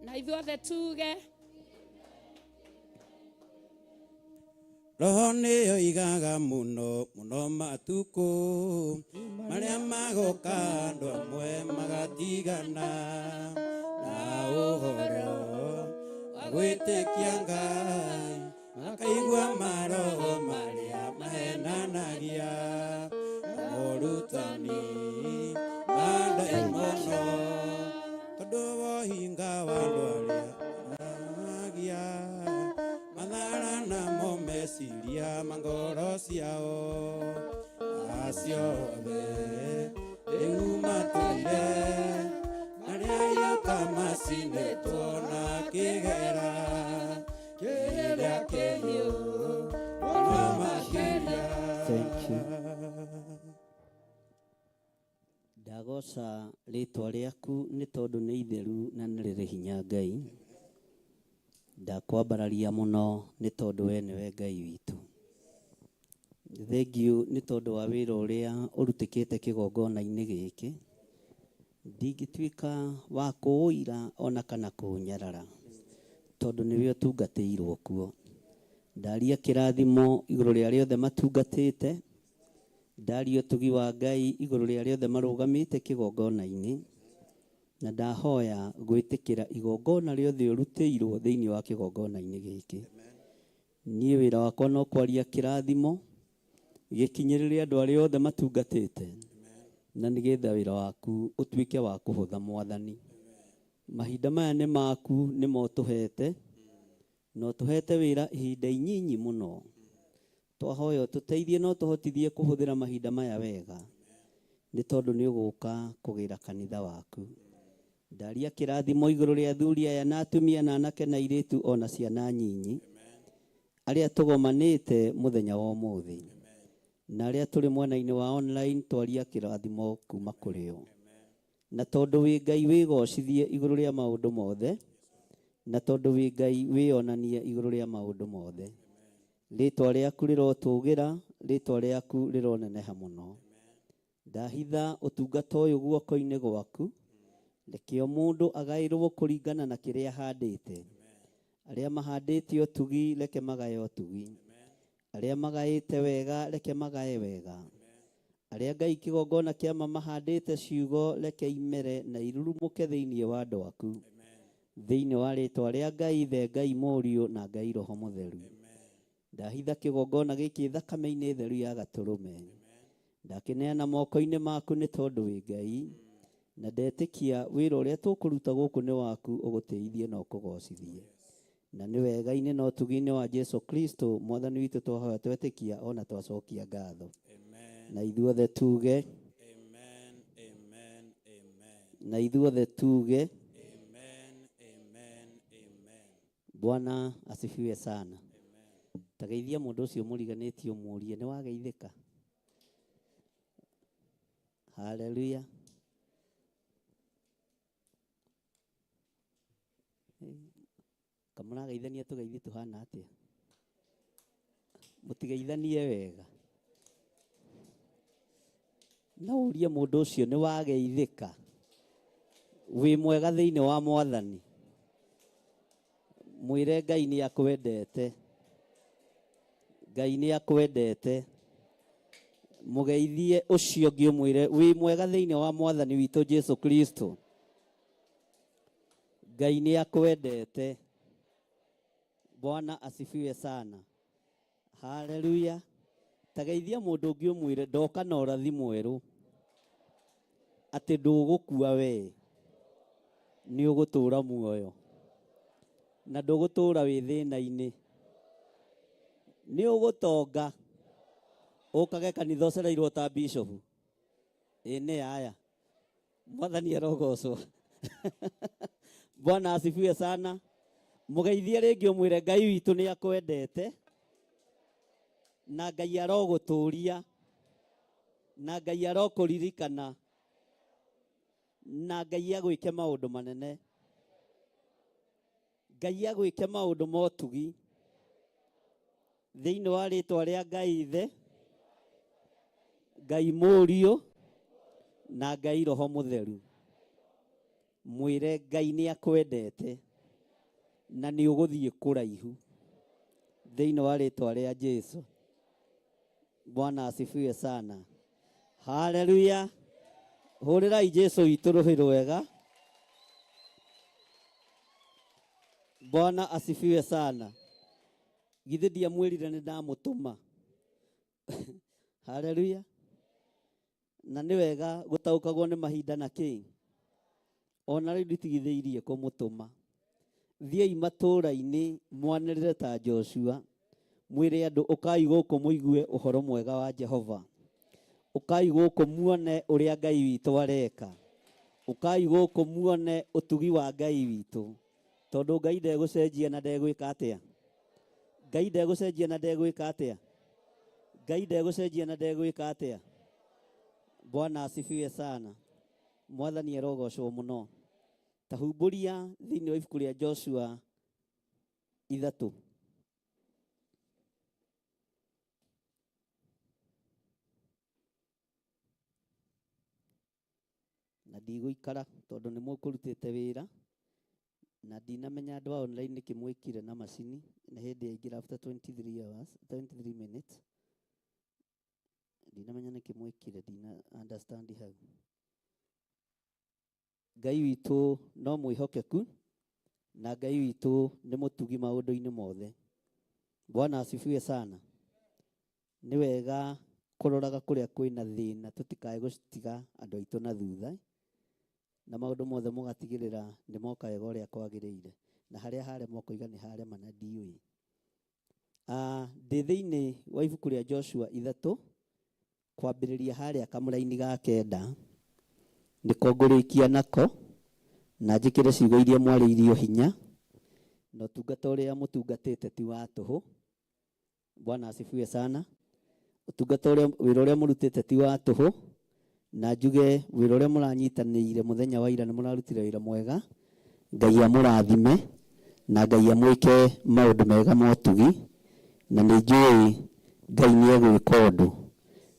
[SPEAKER 4] Na ithuothe tuge
[SPEAKER 1] Roho nĩyoigaga mũno mũno matukũ marĩa magoka andũ amwe magatigana na ũhoro wa gwĩtĩkia Ngai, makaigua maroho marĩa mahenanagia na morutani ma ndaimono, tondũ wa ũhinga wa andũ arĩa maragia mathara namo meciria ma ngoro ciao acio othe rĩu matũire marĩa iyoka macinĩtwo na kĩgera kĩrĩa kĩhiũ mũno makĩria.
[SPEAKER 5] Thank you. Ndagoca rĩtwa rĩaku nĩ tondũ nĩ itheru na nĩ rĩrĩ hinya Ngai. Ndakwambararia mũno nĩ tondũ we nĩwe Ngai witũ. Thengiũ nĩ tondũ wa wĩra ũrĩa ũrutĩkĩte kĩgongona-inĩ gĩkĩ. Ndingĩtuĩka wa kũũira ona kana kũũnyarara tondũ nĩwe ũtungatĩirwo kuo. Ndaria kĩrathimo igũrũ rĩa arĩa othe matungatĩte, ndaria ũtugi wa Ngai igũrũ rĩa arĩa othe marũgamĩte kĩgongona-inĩ, na ndahoya gwĩtĩkĩra igongona rĩothe ũrutĩirwo thĩinĩ wa kĩgongona-inĩ gĩkĩ. Niĩ wĩra wakwa no kwaria kĩrathimo gĩkinyĩrĩre andũ arĩa othe matungatĩte. Na nĩgetha wĩra waku ũtuĩke wa kũhũtha Mwathani. Mahinda maya nĩ maku nĩmo ũtũhete, na ũtũhete wĩra ihinda inyinyi mũno. Twahoya ũtũteithie na ũtũhotithie kũhũthĩra mahinda maya wega, nĩ tondũ nĩ ũgũka kũgĩra kanitha waku. Ndaria kĩrathimo igũrũ rĩa athuri aya na atumia na anake na airĩtu ona ciana nyinyi, arĩa tũgomanĩte mũthenya wa ũmũthĩ, na arĩa tũrĩ mwena-inĩ wa online, twaria kĩrathimo kuma kũrĩ o. Na tondũ wĩ Ngai wĩgocithie igũrũ rĩa maũndũ mothe, na tondũ wĩ Ngai wĩonanie igũrũ rĩa maũndũ mothe. Rĩtwa rĩaku rĩrotũgĩra, rĩtwa rĩaku rĩroneneha mũno. Ndahitha ũtungata ũyũ guoko-inĩ gwaku, reke o mũndũ agaĩrwo kũringana na kĩrĩa ahandĩte. Arĩa mahandĩte ũtugi, reke magae ũtugi. Arĩa magaĩte wega, reke magae wega. Arĩa Ngai kĩgongona kĩa ma mahandĩte ciugo, reke imere na irurumũke thĩinĩ wa andũ aku. Thĩinĩ wa rĩtwa rĩa Ngai Ithe, Ngai Mũriũ na Ngai Roho Mũtheru. Ndahitha kĩgongona gĩkĩ thakame-inĩ theru ya Gatũrũme. Ndakĩneana moko-inĩ maku nĩ tondũ wĩ Ngai, na ndetĩkia wĩra ũrĩa tũkũruta gũkũ nĩ waku ũgũtĩithie na ũkũgocithie. Na nĩ wega-inĩ na ũtugi-inĩ wa Jesu Kristo Mwathani witũ twahoya twetĩkia ona twacokia ngatho. Na ithuothe tuge.
[SPEAKER 1] Amen, amen, amen.
[SPEAKER 5] Na ithuothe tuge.
[SPEAKER 1] Amen, amen, amen.
[SPEAKER 5] Bwana asifiwe sana. Tageithia mũndũ ũcio mũriganĩtie ũmũrie nĩ wageithĩka. Haleluya. Kamũrageithania tũgeithie tũhana atĩa? Mũtigeithanie wega. No ũrie mũndũ ũcio nĩ wageithĩka. Wĩ mwega thĩinĩ wa Mwathani. Mwĩre Ngai nĩ akwendete. Ngai nĩ akwendete. Mũgeithie ũcio ũngĩ ũmwĩre wĩ mwega thĩinĩ wa Mwathani witũ Jesu Kristo. Ngai nĩ akwendete. Bwana asifiwe sana. Haleluya. Tageithia mũndũ ũngĩ ũmwĩre ndoka na ũrathi mwerũ atĩ ndũgũkua we, nĩ ũgũtũra muoyo na ndũgũtũra wĩ thĩna-inĩ, nĩ ũgũtonga ũkage kanitha ũcereirwo ta bishop. Ĩ nĩ aya Mwathani arogocwo. Bwana asifiwe sana. Mũgeithie rĩngĩ ũmwĩre Ngai witũ nĩ akwendete na Ngai arogũtũria na Ngai arokũririkana na Ngai agwĩke maũndũ manene, Ngai agwĩke maũndũ ma ũtugi thĩinĩ wa rĩtwa rĩa Ngai Ithe, Ngai Mũriũ na Ngai Roho Mũtheru. Mwĩre Ngai nĩ akwendete na nĩ ũgũthiĩ kũraihu thĩinĩ wa rĩtwa rĩa Jesu. Bwana asifiwe sana. Haleluya. Hũrĩrai Jesu witũ rũhĩ rwega. Bwana asifiwe sana. Githĩ ndiamwĩrire nĩ ndamũtũma. Haleluya. Na nĩ wega gũtaũkagwo nĩ mahinda na kĩ. Ona rĩu nditigithĩirie kũmũtũma. Thiĩi matũũra-inĩ mwanĩrĩre ta Joshua, mwĩre andũ ũkai gũkũ mũigue ũhoro mwega wa Jehova. Ũkai gũkũ muone ũrĩa Ngai witũ areka. Ũkai gũkũ muone ũtugi wa Ngai witũ. Tondũ Ngai ndegũcenjia na ndegwĩka atĩa? Ngai ndegũcenjia na ndegwĩka atĩa? Ngai ndegũcenjia na ndegwĩka atĩa? Bwana asifiwe sana. Mwathani arogocwo mũno. Ta humbũria thĩinĩ wa ibuku rĩa Joshua 3. Na ndigũikara tondũ nĩ mũkũrutĩte wĩra na ndinamenya andũ a online nĩkĩ mwĩkire na macini nĩ hĩndĩ yaingĩra after 23 hours, 23 minutes. Ndinamenya nĩkĩ mwĩkire, ndina understand hau. Ngai witũ no mwĩhokeku na Ngai witũ nĩ mũtugi maũndũ-inĩ mothe. Bwana asifiwe sana. Nĩ wega Kũroraga kũrĩa kwĩna thĩna tũtikae gũtiga andũ aitũ na thutha, na maũndũ mothe mũgatigĩrĩra nĩ moka wega ũrĩa kwagĩrĩire, na harĩa harema ũkoiga nĩ harema na ndiũĩ. Ndĩ thĩinĩ wa ibuku rĩa Joshua 3 kwambĩrĩria harĩa kamũraini ga 9, nĩko ngũrĩkia nako na njĩkĩre ciugo iria mwarĩirio hinya, na ũtungata ũrĩa mũtungatĩte ti wa tũhũ. Bwana asifiwe sana. Ũtungata ũrĩa, wĩra ũrĩa mũrutĩte ti wa tũhũ, na njuge wĩra ũrĩa mũranyitanĩire mũthenya wa ira nĩ mũrarutire wĩra mwega. Ngai amũrathime na Ngai amwĩke maũndũ mega ma ũtugi, na nĩ njũĩ Ngai nĩ egwĩka ũndũ,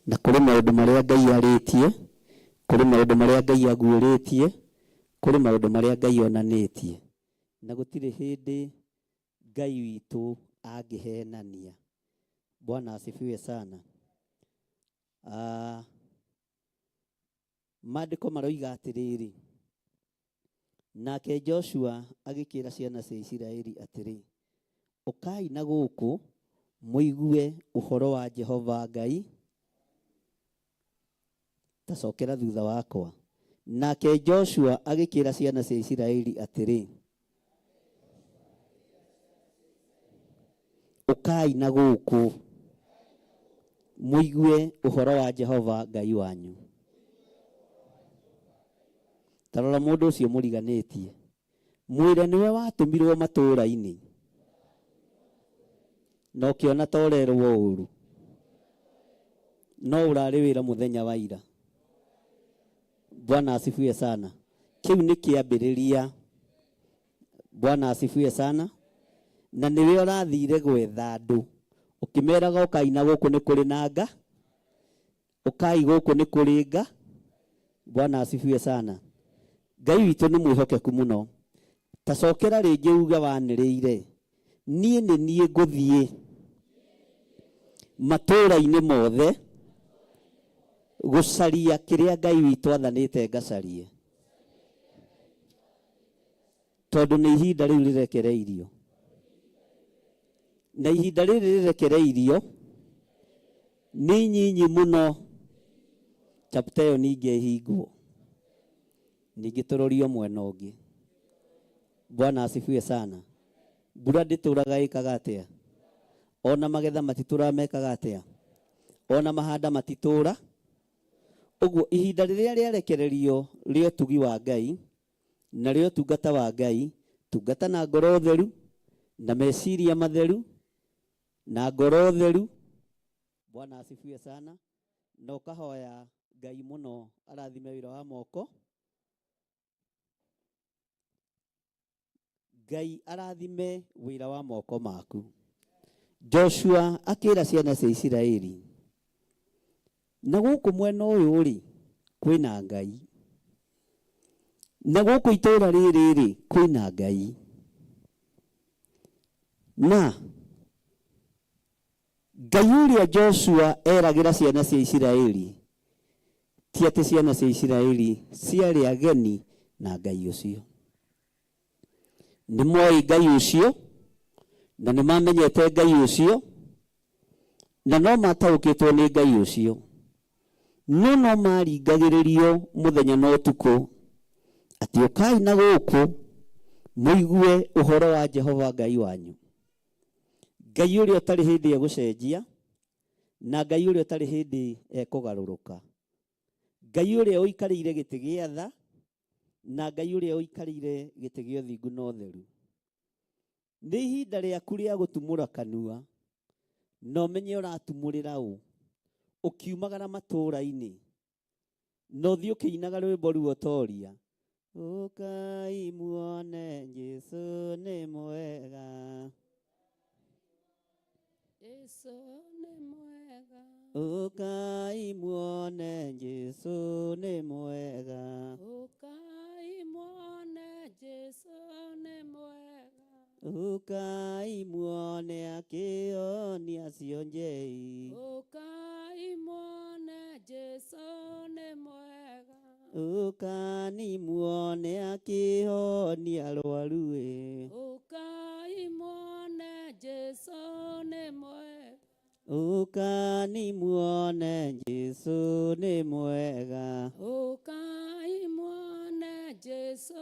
[SPEAKER 5] na kũrĩ maũndũ marĩa Ngai arĩtie, kũrĩ maũndũ marĩa Ngai aguũrĩtie, kũrĩ maũndũ marĩa Ngai onanĩtie, na gũtirĩ hĩndĩ Ngai witũ angĩhenania. Bwana asifiwe sana. Maandĩko maroiga atĩrĩrĩ, nake Joshua agĩkĩra ciana cia Isiraeli atĩrĩ, ũkai na gũkũ mũigue ũhoro wa Jehova Ngai. Tacokera thutha wakwa. Nake Joshua agĩkĩra ciana cia Isiraeli atĩrĩ, ũkai na gũkũ mũigue ũhoro wa Jehova Ngai wanyu. Ta rora mũndũ ũcio mũriganĩtie, mwĩre nĩwe watũmirwo matũũra-inĩ, na ũkĩona ta ũrerwo ũru, no ũrarĩ wĩra mũthenya wa ira. Bwana asifiwe sana. Kĩu nĩ kĩambĩrĩria. Bwana asifiwe sana. Na nĩwe ũrathire gwetha andũ, ũkĩmeraga ũkai na gũkũ nĩ kũrĩ na nga, ũkai gũkũ nĩ kũrĩ nga. Bwana asifiwe sana. Ngai witũ nĩ mwĩhokeku mũno. Ta cokera rĩngĩ uge wanĩrĩire, niĩ nĩ niĩ ngũthiĩ matũũra-inĩ mothe gũcaria kĩrĩa Ngai witũ athanĩte ngacarie, tondũ nĩ ihinda rĩu rĩrekereirio, na ihinda rĩrĩ rĩrekereirio nĩ nyinyi mũno. Chapter ĩyo ningĩ ĩhingwo, ningĩ tũrorio mwena ũngĩ. Bwana asifiwe sana. Mbura ndĩtũraga ĩkaga atĩa? Ona magetha matitũraga mekaga atĩa? Ona mahanda matitũra. Ũguo ihinda rĩrĩa rĩarekererio rĩa ũtugi wa Ngai na rĩa ũtungata wa Ngai, tungata na ngoro theru na meciria matheru na ngoro theru. Bwana asifiwe sana. Na ũkahoya Ngai mũno arathime wĩra wa moko. Ngai arathime wĩra wa moko maku. Joshua akĩra ciana cia Isiraeli, na gũkũ mwena ũyũ rĩ kwĩna Ngai, na gũkũ itũũra rĩrĩ rĩ kwĩna Ngai, na Ngai ũrĩa Joshua eragĩra ciana cia Isiraeli ti atĩ ciana cia Isiraeli ciarĩ ageni na Ngai ũcio. Nĩ moĩ Ngai ũcio, na nĩ mamenyete Ngai ũcio, na no mataũkĩtwo nĩ Ngai ũcio, no no maringagĩrĩrio mũthenya na ũtukũ atĩ ũkai na gũkũ mũigue ũhoro wa Jehova Ngai wanyu, Ngai ũrĩa ũtarĩ hĩndĩ egũcenjia, na Ngai ũrĩa ũtarĩ hĩndĩ ekũgarũrũka, Ngai ũrĩa ũikarĩire gĩtĩ gĩa tha, na Ngai ũrĩa ũikarĩire gĩtĩ gĩa ũthingu na ũtheru. Nĩ ihinda rĩaku rĩa gũtumũra kanua, na ũmenye ũratumũrĩra ũ, ũkiumagara matũũra-inĩ, na ũthiĩ ũkĩinaga rwĩmbo ruotoria, ũkai muone Jesũ nĩ mwega.
[SPEAKER 4] Jesũ nĩ mwega.
[SPEAKER 5] Ũkai muone Jesũ nĩ mwega.
[SPEAKER 4] Ũkai muone Jesũ nĩ mwega.
[SPEAKER 5] Ũkai muone akĩonia cionjei.
[SPEAKER 4] Ũkai muone Jesũ nĩ mwega.
[SPEAKER 5] Ũkani muone akĩhonia arwaru ĩ.
[SPEAKER 4] Ũkai muone Jesũ nĩ mwega.
[SPEAKER 5] Ũkani muone Jesũ nĩ mwega.
[SPEAKER 4] Ũkai muone Jesũ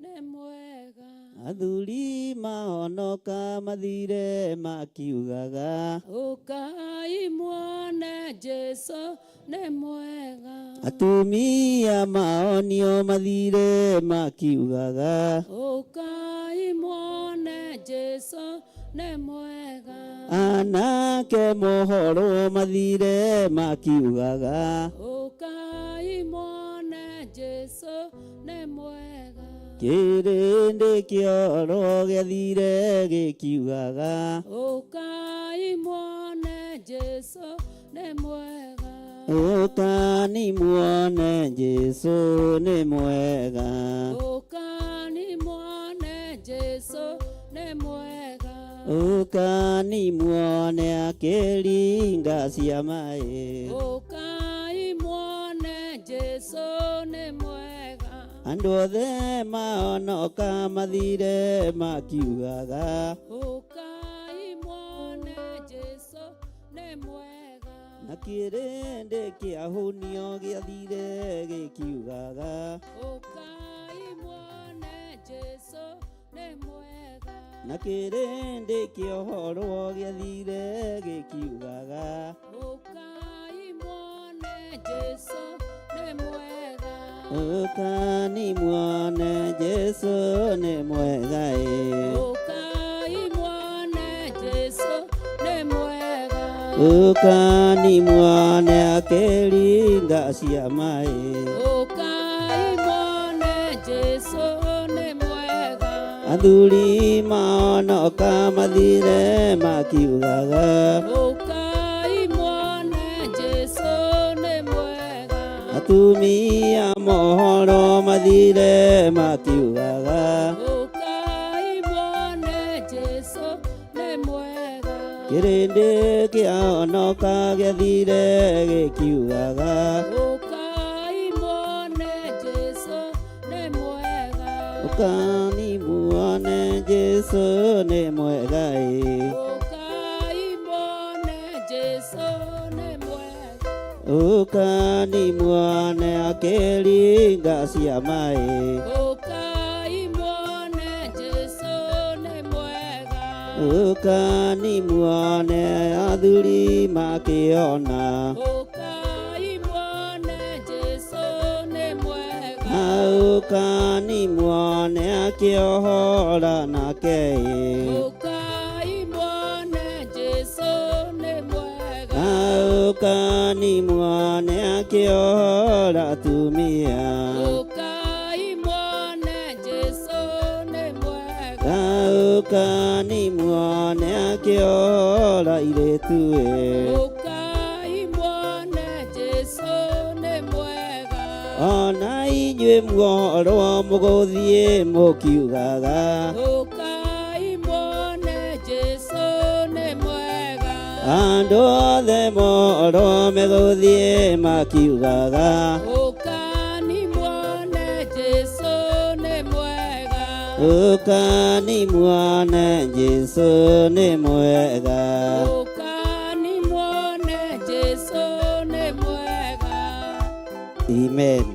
[SPEAKER 4] nĩ mwega.
[SPEAKER 5] Athuri mahonoka mathire makiugaga.
[SPEAKER 4] Ũkai muone Jesũ nĩ mwega.
[SPEAKER 5] Atumia maonio mathire makiugaga.
[SPEAKER 4] Ũkai muone Jesũ nĩ mwega.
[SPEAKER 5] Anake mohorwo mathire makiugaga.
[SPEAKER 4] Ũkai muone Jesũ nĩ mwega.
[SPEAKER 5] Kĩrĩndĩ kĩoro gĩathire gĩkiugaga.
[SPEAKER 4] Ũkai muone Jesũ nĩ mwega.
[SPEAKER 5] Ũkani muone Jesũ nĩ mwega.
[SPEAKER 4] Ũkani muone Jesũ nĩ mwega.
[SPEAKER 5] Ũkani muone akĩringa ciama ĩ.
[SPEAKER 4] Ũkai muone Jesũ nĩ mwega.
[SPEAKER 5] Andũ othe mahonoka mathire makiugaga.
[SPEAKER 4] Ũkai muone Jesũ nĩ mwega.
[SPEAKER 5] Na kĩrĩndĩ kĩahũnio gĩathire gĩkiugaga.
[SPEAKER 4] Ũkai muone Jesũ nĩ mwega.
[SPEAKER 5] Na kĩrĩndĩ kĩohorwo gĩathire gĩkiugaga.
[SPEAKER 4] Ũkai muone Jesũ nĩ mwega.
[SPEAKER 5] Ũkani muone Jesũ nĩ mwega ĩ.
[SPEAKER 4] Ũkai muone Jesũ nĩ mwega.
[SPEAKER 5] Ũkani muone akĩringa ciama ĩ.
[SPEAKER 4] Ũkai muone Jesũ nĩ mwega.
[SPEAKER 5] Athuri mahonoka mathire makiugaga.
[SPEAKER 4] Ũkai muone Jesũ nĩ mwega.
[SPEAKER 5] Atumia mohoro mathire makiugaga.
[SPEAKER 4] Ũkai muone Jesũ nĩ mwega.
[SPEAKER 5] Kĩrĩndĩ kĩahonoka gĩathire gĩkiugaga.
[SPEAKER 4] Ũkai muone Jesũ nĩ mwega.
[SPEAKER 5] Ũkani muone Jesũ nĩ mwega ĩ.
[SPEAKER 4] Ũkai muone Jesũ nĩ mwega.
[SPEAKER 5] Ũkani muone akĩringa ciama ĩ.
[SPEAKER 4] Ũkai muone Jesũ nĩ mwega.
[SPEAKER 5] Ũkani muone athuri makĩona.
[SPEAKER 4] Ũkai muone Jesũ nĩ mwega.
[SPEAKER 5] Ũkani muone akĩohora nake ĩ.
[SPEAKER 4] Ũkai muone Jesũ nĩ mwega.
[SPEAKER 5] Ũkani muone akĩohora atumia.
[SPEAKER 4] Ũkai muone Jesũ nĩ mwega.
[SPEAKER 5] Ũkani muone akĩohora airĩtu ĩ.
[SPEAKER 4] Ũkai muone Jesũ nĩ mwega.
[SPEAKER 5] Ona inyuĩ muohorwo mũgũthiĩ mũkiugaga.
[SPEAKER 4] Ũkai muone Jesũ nĩ mwega.
[SPEAKER 5] Andũ othe mohorwo megũthiĩ makiugaga.
[SPEAKER 4] Ũkani muone Jesũ nĩ mwega.
[SPEAKER 5] Ũkani muone Jesũ nĩ mwega.
[SPEAKER 4] Ũkani muone Jesũ nĩ mwega.
[SPEAKER 5] Amen.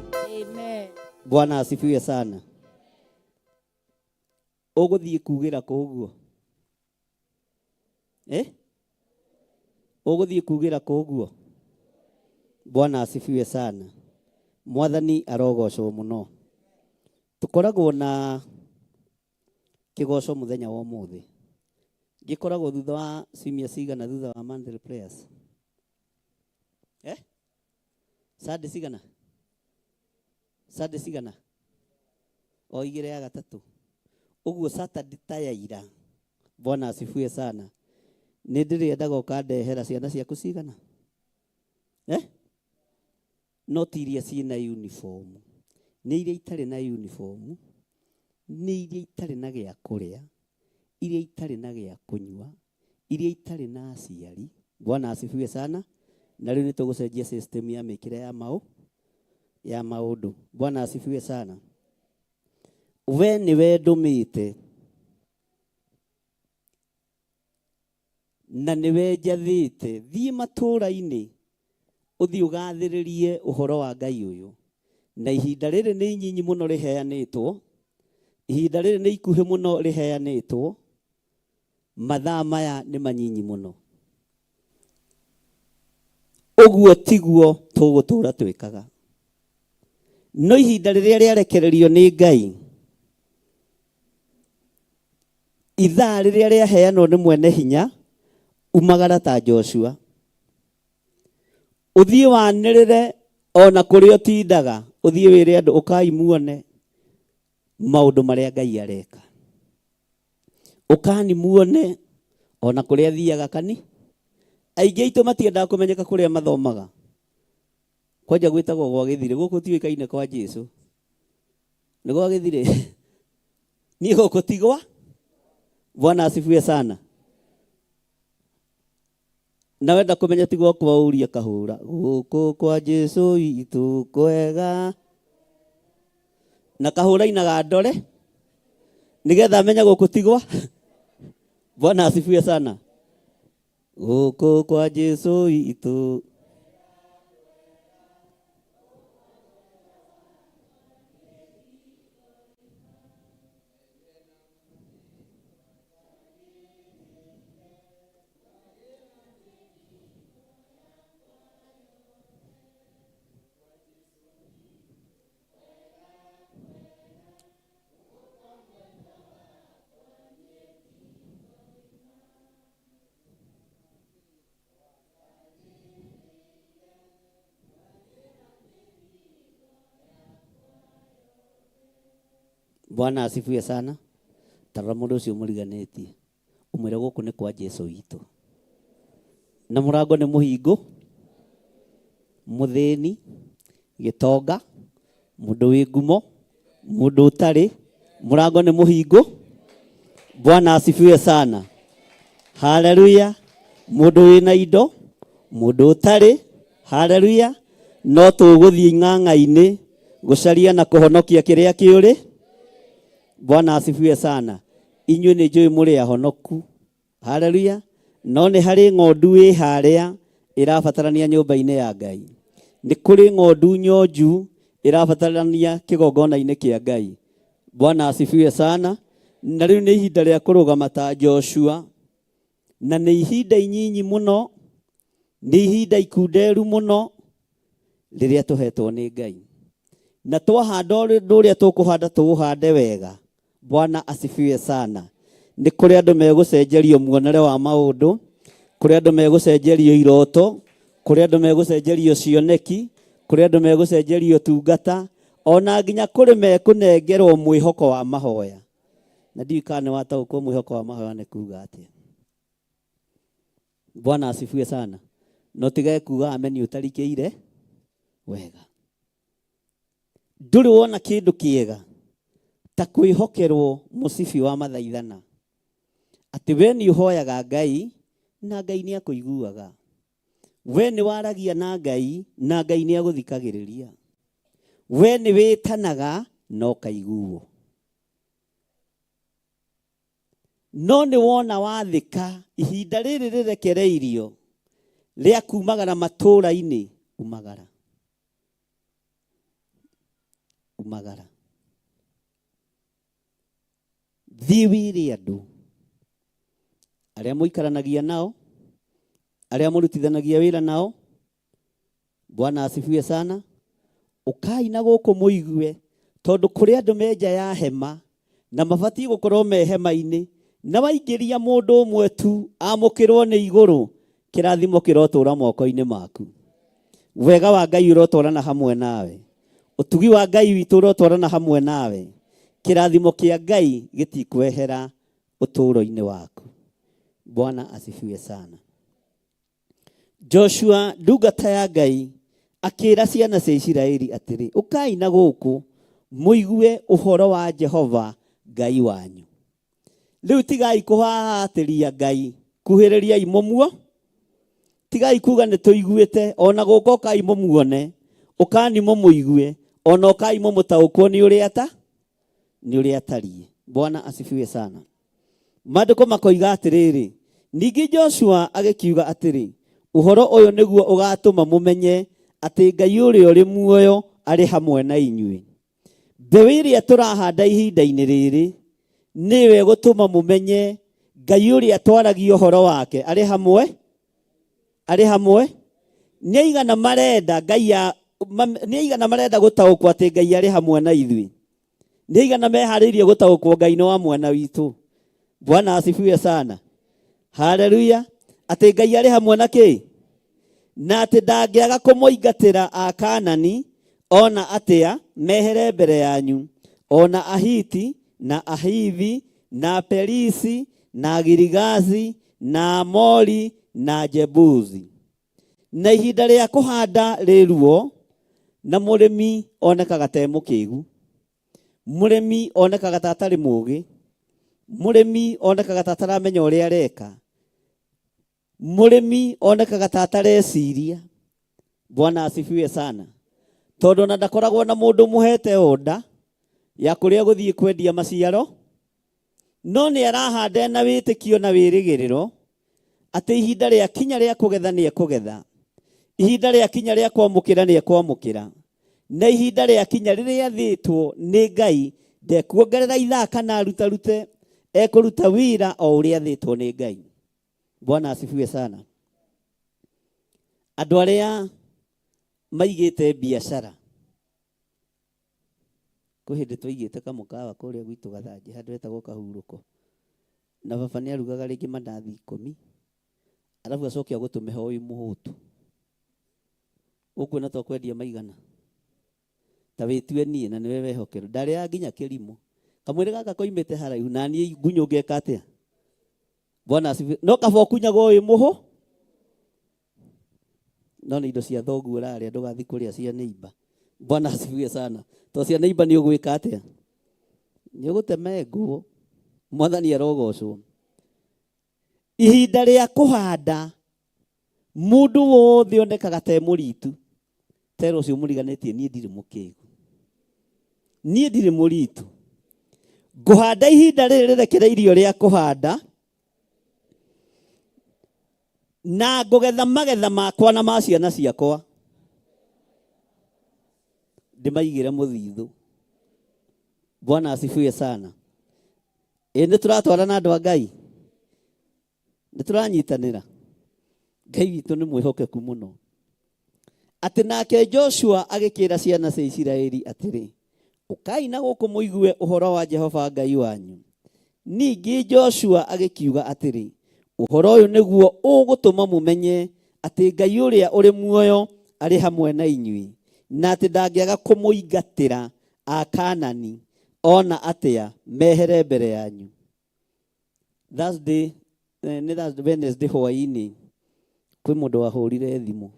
[SPEAKER 4] Amen.
[SPEAKER 5] Bwana asifiwe sana. Ũgũthiĩ kugĩra kũ ũguo? Eh? Ũgũthiĩ kugĩra kũ ũguo? Bwana asifiwe sana. Mwathani arogocwo mũno. Tũkoragwo na kĩgoco mũthenya wa ũmũthĩ. Gĩkoragwo thutha wa ciumia cigana thutha wa monthly prayers? Eh? Sunday cigana? Sunday cigana? O igĩrĩ ya gatatũ. Ũguo Saturday ta ya ira. Bwana asifiwe sana. Nĩ ndĩrĩendaga ũkandehera ciana ciaku cigana? Eh? No ti iria ciĩna uniform. Nĩ iria itarĩ na uniform. Nĩ iria itarĩ na gĩa kũrĩa. Iria itarĩ na gĩa kũnyua. Iria itarĩ na aciari. Bwana asifiwe sana. Na rĩu nĩ tũgũcenjia system ya mĩkĩre ya ya maũndũ. Bwana asifiwe sana. We nĩwe ndũmĩte. Na nĩwe njathĩte thiĩ matũũra-inĩ ũthiĩ ũgathĩrĩrie ũhoro wa Ngai ũyũ. Na ihinda rĩrĩ nĩ inyinyi mũno rĩheanĩtwo, ihinda rĩrĩ nĩ ikuhĩ mũno rĩheanĩtwo, mathaa maya nĩ manyinyi mũno. Ũguo tiguo tũgũtũũra twĩkaga. No ihinda rĩrĩa rĩarekererio nĩ Ngai, ithaa rĩrĩa rĩaheanwo nĩ mwene hinya, umagara ta Joshua. Ũthiĩ wanĩrĩre ona kũrĩa ũtindaga, ũthiĩ wĩre andũ ũkai muone maũndũ marĩa Ngai areka. Ũkani muone ona kũrĩa thiaga kani. Aingĩ aitũ matiendaga kũmenyeka kũrĩa mathomaga. Kwanja gwĩtagwo gwa gĩthirĩ, gũkũ tiũĩkaine kwa Jesu. Nĩ gwa gĩthirĩ. Niĩ gũkũ ti gwa. Bwana asifiwe sana. Na wenda kũmenya ti gwakwa ũrie kahũra. Gũkũ kwa Jesu witũ kwega. Na kahũra inaga ndore. Nĩgetha menye gũkũ ti gwa. Bwana asifiwe sana. Gũkũ kwa Jesu witũ. Bwana asifiwe sana. Tarora mũndũ ũcio mũriganĩtie ũmwĩre gũkũ nĩ kwa Jesu witũ. Na mũrango nĩ mũhingũ, mũthĩni, gĩtonga, mũndũ wĩ ngumo, mũndũ ũtarĩ, mũrango nĩ mũhingũ. Bwana asifiwe sana. Haleluya. Mũndũ wĩna indo, mũndũ ũtarĩ, haleluya. No tũgũthiĩ ing'ang'a-inĩ gũcaria na kũhonokia kĩrĩa kĩũrĩ. Bwana asifiwe sana. Inyuĩ nĩ njũĩ mũrĩ ahonoku. Haleluya. No nĩ harĩ ng'ondu ĩ harĩa ĩrabatarania nyũmba-inĩ ya Ngai. Nĩ kũrĩ ng'ondu nyonju ĩrabatarania kĩgongona-inĩ kĩa Ngai. Bwana asifiwe sana. Na rĩu nĩ ihinda rĩa kũrũgama ta Joshua. Na nĩ ihinda inyinyi mũno, nĩ ihinda ikunderu mũno rĩrĩa tũhetwo nĩ Ngai. Na twahanda ũndũ ũrĩa tũkũhanda tũũhande wega. Bwana asifiwe sana. Nĩ kũrĩ andũ megũcenjerio muonere wa maũndũ, kũrĩ andũ megũcenjerio iroto, kũrĩ andũ megũcenjerio cioneki, kũrĩ andũ megũcenjerio tungata, ona nginya kũrĩ mekũnengerwo mwĩhoko wa mahoya. Na ndiũĩ kana nĩ wataũkwo mwĩhoko wa mahoya nĩ kuga atĩa. Bwana asifiwe sana. No tigage kuga ameni ũtarikĩire wega. Ndũrĩ wona kĩndũ kĩega ta kwĩhokerwo mũcibi wa mathaithana atĩ we nĩ ũhoyaga Ngai na Ngai nĩ akũiguaga. We nĩ waragia na Ngai na Ngai nĩ agũthikagĩrĩria. We nĩ wĩtanaga na ũkaiguo. No nĩ wona wathĩka ihinda rĩrĩ rĩrekereirio rĩa kumagara matũũra-inĩ, umagara. Umagara. Thiĩ wĩre andũ arĩa mũikaranagia nao, arĩa mũrutithanagia wĩra nao. Bwana asifiwe sana. Ũkai na gũkũ mũigue, tondũ kũrĩ andũ me nja ya hema na mabatiĩ gũkorwo me hema-inĩ, na waingĩria mũndũ ũmwe tu amũkĩrwo nĩ igũrũ, kĩrathimo kĩrotũra moko-inĩ maku. Wega wa Ngai ũrotwarana hamwe nawe. Ũtugi wa Ngai witũ ũrotwarana hamwe nawe. Kĩrathimo kĩa Ngai gĩtikwehera ũtũũro-inĩ waku. Bwana asifiwe sana. Joshua ndungata ya Ngai akĩra ciana cia Isiraeli atĩrĩ, ũkai na gũkũ mũigue ũhoro wa Jehova Ngai wanyu. Rĩu tigai kũhahatĩria Ngai, kuhĩrĩriai mũmuo. Tigai kuga nĩ tũiguĩte, ona gũka ũkai mũmuone, ũkani mũmũigue, ona ũkai mũmũtaũkwo nĩ ũrĩa ta nĩ ũrĩa atariĩ. Bwana asifiwe sana. Maandĩko makoiga atĩrĩrĩ, Ningĩ Joshua agĩkiuga atĩrĩ, ũhoro ũyũ nĩguo ũgaatũma mũmenye atĩ Ngai ũrĩa ũrĩ muoyo arĩ hamwe na inyuĩ. Mbeũ ĩrĩa tũrahanda ihinda-inĩ rĩrĩ nĩyo ĩgũtũma mũmenye Ngai ũrĩa twaragia ũhoro wake arĩ hamwe arĩ hamwe. Nĩ aigana marenda Ngai nĩ aigana marenda gũtaũkwo atĩ Ngai arĩ hamwe na ithuĩ? Nĩ aigana meharĩirie gũtaũkwo Ngai nĩ wa mwena witũ? Bwana asifiwe sana. Haleluya. Atĩ Ngai arĩ hamwe na kĩ? Na atĩ ndangĩaga kũmũingatĩra Akaanani ona atĩa mehere mbere yanyu, ona Ahiti na Ahivi na Aperisi na Agirigazi na Amori na Jebusi. Na ihinda rĩa kũhanda rĩ ruo, na mũrĩmi onekaga ta e mũkĩgu, mũrĩmi onekaga ta atarĩ mũũgĩ, mũrĩmi onekaga ta ataramenya ũrĩa areka, mũrĩmi onekaga ta atareciria. Bwana asifiwe sana. Tondũ ona ndakoragwo na mũndũ mũhete oda ya kũrĩa gũthiĩ kwendia maciaro, no nĩ arahanda na wĩtĩkio na wĩrĩgĩrĩro atĩ ihinda rĩa kinya rĩa kũgetha nĩ ekũgetha, ihinda rĩa kinya rĩa kwamũkĩra nĩ ekwamũkĩra, na ihinda rĩa kinya rĩrĩa athĩtwo nĩ Ngai ndekuongerera ithaa kana arutarute, ekũruta wĩra o ũrĩa athĩtwo nĩ Ngai. Bwana asifiwe sana. Andũ arĩa maigĩte biacara, kwĩ hĩndĩ twaigĩte kamũkawa kũrĩa gwitũ Gathanjĩ handũ hetagwo Kahurũko, na baba nĩ arugaga rĩngĩ mandathi 10, arabu acoke agũtũme ho wĩ mũhũtu. Ũkuona ta ũkwendia maigana? Ta wĩtue niĩ na nĩwe wehokerwo. Ndarĩaga nginya kĩrimũ. Kamwĩrĩ gaka koimĩte haraihu na niĩ ngunyũ ngeka atĩa? Bwana asifiwe. No kaba ũkunyagwo wĩ mũhũ? No nĩ indo cia thoguo ũrarĩa, ndũgathiĩ kũrĩa cia neighbor. Bwana asifiwe sana. To cia neighbor nĩ ũgwĩka atĩa? Nĩ ũgũtemengwo. Mwathani arogocwo. Ihinda rĩa kũhanda, mũndũ wothe onekaga ta e mũritu. Tera ũcio mũriganĩtie, niĩ ndirĩ mũkĩgu. Niĩ ndirĩ mũritu. Ngũhanda ihinda rĩrĩ rĩrekereirio rĩa kũhanda, na ngũgetha magetha makwa na ma ciana ciakwa. Ndĩmaigĩre mũthithũ. Bwana asifiwe sana. Ĩ nĩ tũratwarana andũ a Ngai? Nĩ tũranyitanĩra? Ngai witũ nĩ mwĩhokeku mũno. Atĩ nake Joshua agĩkĩra ciana cia Isiraeli atĩrĩ, ũkai na gũkũ mũigue ũhoro wa Jehova Ngai wanyu. Ningĩ Joshua agĩkiuga atĩrĩ, ũhoro ũyũ nĩguo ũgũtũma mũmenye atĩ Ngai ũrĩa ũrĩ muoyo arĩ hamwe na inyuĩ, na atĩ ndangĩaga kũmũingatĩra Akaanani ona atĩa mehere mbere yanyu. Thursday, nĩ Thursday, Wednesday hwaĩ-inĩ kwĩ mũndũ wahũrire thimũ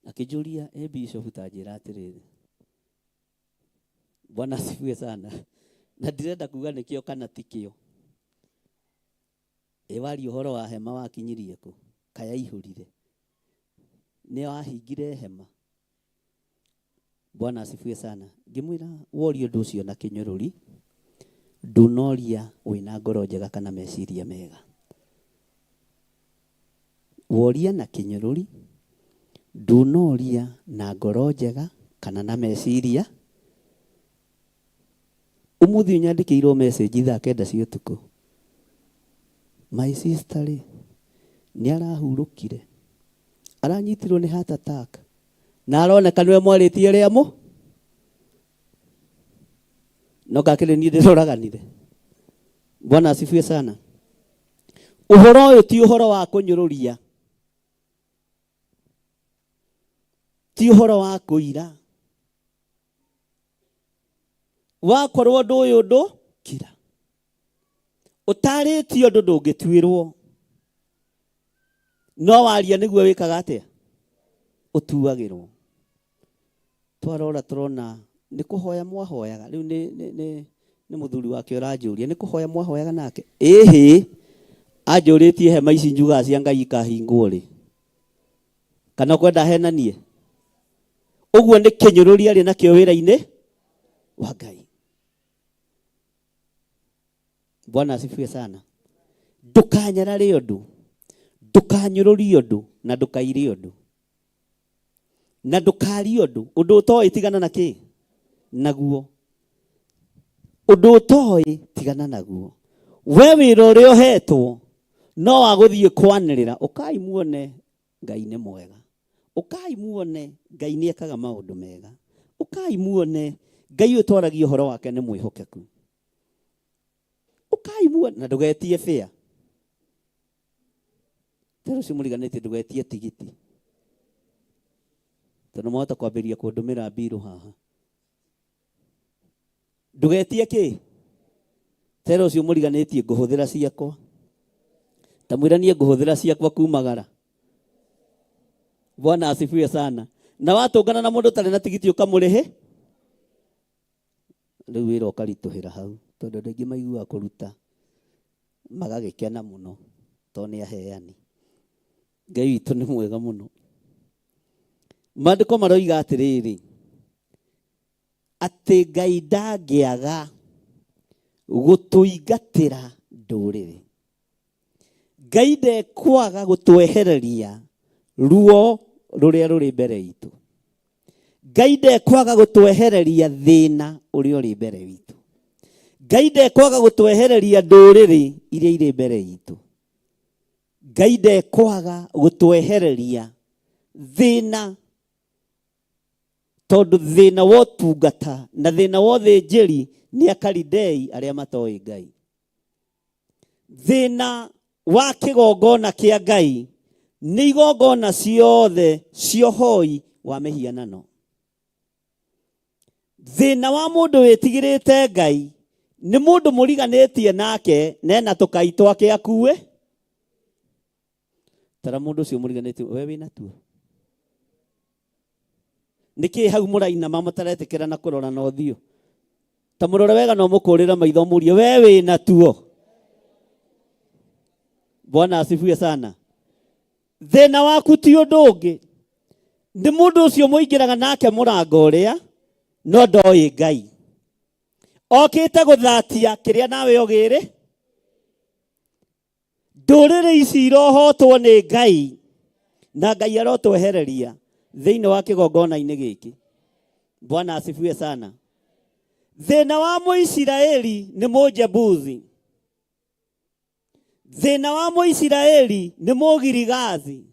[SPEAKER 5] akĩnjũria, e bishop ta njĩra atĩrĩrĩ, Bwana asifiwe sana, na ndirenda kuga nĩkĩo kana tikĩo. Ĩ waria ũhoro wa hema wakinyirie kũ? Kayaihũrire. Nĩ wahingire hema. Bwana asifiwe sana. Ngĩmwĩra woria ũndũ ũcio na kĩnyũrũri, ndũnoria wĩna ngoro njega kana meciria mega. Woria na kĩnyũrũri, ndũnoria na ngoro njega kana na meciria. Ũmũthĩ nyandĩkĩirwo message thaa 9 cia ũtukũ. My sister rĩ, nĩ arahurũkire. Aranyitirwo nĩ heart attack. Na aroneka nĩwe mwarĩtie rĩa mũ. No ngakĩrĩ niĩ ndĩroraganire. Bwana asifiwe sana. Ũhoro ũyũ ti ũhoro wa kũnyũrũria. Ti ũhoro wa kũira. Wakorwo ũndũ ũyũ ũndũ kira. Ũtarĩtie ũndũ ndũngĩtuĩrwo. No waria nĩguo wĩkaga atĩa? Ũtuagĩrwo. Twarora tũrona nĩ kũhoya mwahoyaga. Rĩu nĩ mũthuri wake ũranjũria, nĩ kũhoya mwahoyaga nake? Ĩhĩ, anjũrĩtie hema ici njugaga cia Ngai ikahingwo rĩ. Kana ũkwenda henanie? Ũguo nĩ kĩnyũrũri arĩ nakĩo wĩra-inĩ wa Ngai. Bwana asifiwe sana. Ndũkanyarare ũndũ, ndũkanyũrũrie ũndũ, na ndũkaire ũndũ, na ndũkarie ũndũ. Ũndũ ũtoĩ tigana na kĩ naguo, ũndũ ũtoĩ tigana naguo. We wĩra ũrĩa ũhetwo no wa gũthiĩ kwanĩrĩra, ũkai muone Ngai nĩ mwega, ũkai muone Ngai nĩ ekaga maũndũ mega, ũkai muone Ngai ũyũ twaragia ũhoro wake nĩ mwĩhokeku, ũkai muone. Na ndũgetie bĩa tero ũcio mũriganĩtie, ndũgetie tigiti tondũ mwahota kwambĩrĩria kũndũmĩra mbirũ haha. Ndũgetie kĩ tero ũcio mũriganĩtie, ngũhũthĩra ciakwa, ta mwĩra niĩ ngũhũthĩra ciakwa kumagara. Bwana asifiwe sana. Na watũngana na mũndũ ũtarĩ na tigiti ũkamũrĩhe, rĩu wĩra ũkaritũhĩra hau, tondũ andũ aingĩ maiguaga kũruta magagĩkena mũno tondũ nĩ aheani. Ngai witũ nĩ mwega mũno. Maandĩko maroiga atĩrĩrĩ, atĩ Ngai ndangĩaga gũtũingatĩra ndũrĩrĩ. Ngai ndekwaga gũtwehereria ruo rũrĩa rũrĩ mbere itũ. Ngai ndekwaga gũtwehereria thĩna ũrĩa ũrĩ mbere witũ. Ngai ndekwaga gũtwehereria ndũrĩrĩ iria irĩ mbere itũ. Ngai ndekwaga gũtwehereria thĩna, tondũ thĩna wa ũtungata na thĩna wa ũthĩnjĩri nĩ Akalidei arĩa matoĩ Ngai. Thĩna wa kĩgongona kĩa Ngai nĩ igongona ciothe cia ũhoi wa mĩhianano. Thĩna wa mũndũ wĩtigĩrĩte Ngai nĩ mũndũ mũriganĩtie nake nena tũkai twake akue. Tara mũndũ ũcio mũriganĩtie, we wĩna tuo. Nĩkĩ hau mũrainama mũtaretĩkĩra na kũrora na ũthiũ? Ta mũrore wega na ũmũkũrĩre maitho mũrie, we wĩna tuo. Bwana asifiwe sana. Thĩna waku ti ũndũ ũngĩ, nĩ mũndũ ũcio mũingĩraga nake mũrango ũrĩa no ndoĩ Ngai, okĩte gũthatia kĩrĩa nawe ũgĩrĩ. Ndũrĩrĩ ici irohotwo nĩ Ngai, na Ngai arotwehereria thĩinĩ wa kĩgongona-inĩ gĩkĩ. Bwana asifiwe sana. Thĩna wa Mũisiraeli nĩ Mũjebusi, thĩna wa Mũisiraeli nĩ Mũgirigathi.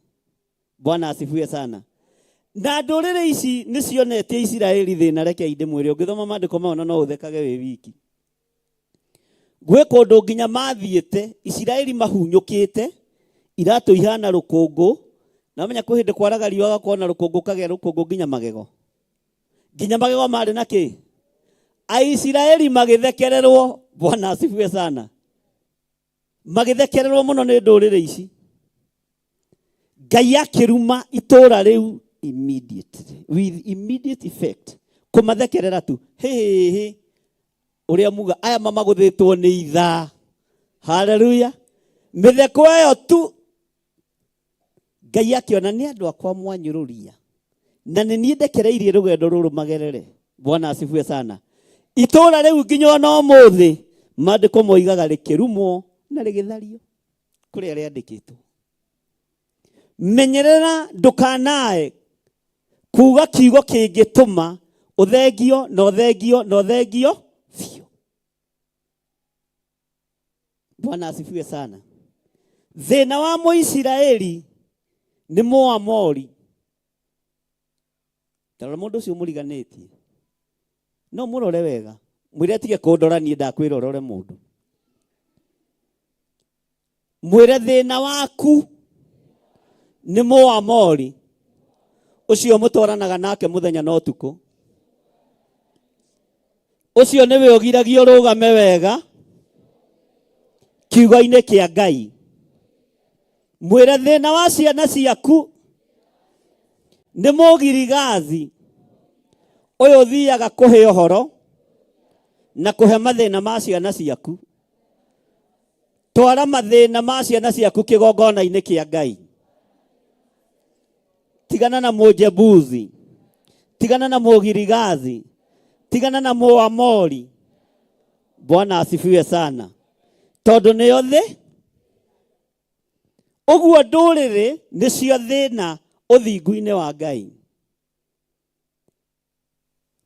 [SPEAKER 5] Bwana asifiwe sana. Na ndũrĩrĩ ici nĩ cionetie Isiraeli thĩna. Rekei ndĩmwĩre, ũngĩthoma maandĩko mau na no ũthekage wĩ wiki. Gwĩ kũndũ nginya mathiĩte Isiraeli mahunyũkĩte, iratũ ihana rũkũngũ, na wamenya kwĩ hĩndĩ kwaraga riũa gakorwo na rũkũngũ, kagĩa rũkũngũ nginya magego, nginya magego marĩ na kĩ. Aisiraeli magĩthekererwo. Bwana asifiwe sana. Magĩthekererwo mũno nĩ ndũrĩrĩ ici. Ngai akĩruma itũra rĩu immediately, with immediate effect. Kũmathekerera tu, hĩhĩhĩ, ũrĩa muga aya mamagũthĩtwo nĩ ithaa. Haleluya. Mĩtheko ĩyo tu Ngai akĩona nĩ andũ akwa mwanyũrũria, na nĩ niĩ ndekereirie rũgendo rũrũ magerere. Bwana asifiwe sana. Itũra rĩu nginya ona ũmũthĩ maandĩko moigaga rĩkĩrumwo na rĩgĩthario kũrĩa rĩandĩkĩtwo. Menyerera ndũkanae kuga kiugo kĩngĩtũma ũthengio na ũthengio na ũthengio biũ. Bwana asifiwe sana. Thĩna wa Mũisiraeli nĩ Mũamori. Tarora mũndũ ũcio mũriganĩtie, no mũrore wega, mwĩre atige kũndora niĩ, ndakwĩra ũrore mũndũ. Mwĩre thĩna waku nĩ Mũamori ũcio mũtwaranaga nake mũthenya na ũtukũ, ũcio nĩwe ũgiragia ũrũgame wega kiugo-inĩ kĩa Ngai. Mwĩre thĩna wa ciana ciaku nĩ mũgirigathi ũyũ ũthiaga kũhe ũhoro na kũhe mathĩna ma ciana ciaku. Twara mathĩna ma ciana ciaku kĩgongona-inĩ kĩa Ngai. Tigana na Mũjebusi, tigana na Mũgirigathi, tigana na Mũamori. Bwana asifiwe sana. Tondũ nĩo thĩ. Ũguo ndũrĩrĩ nĩcio thĩna ũthingu-inĩ wa Ngai.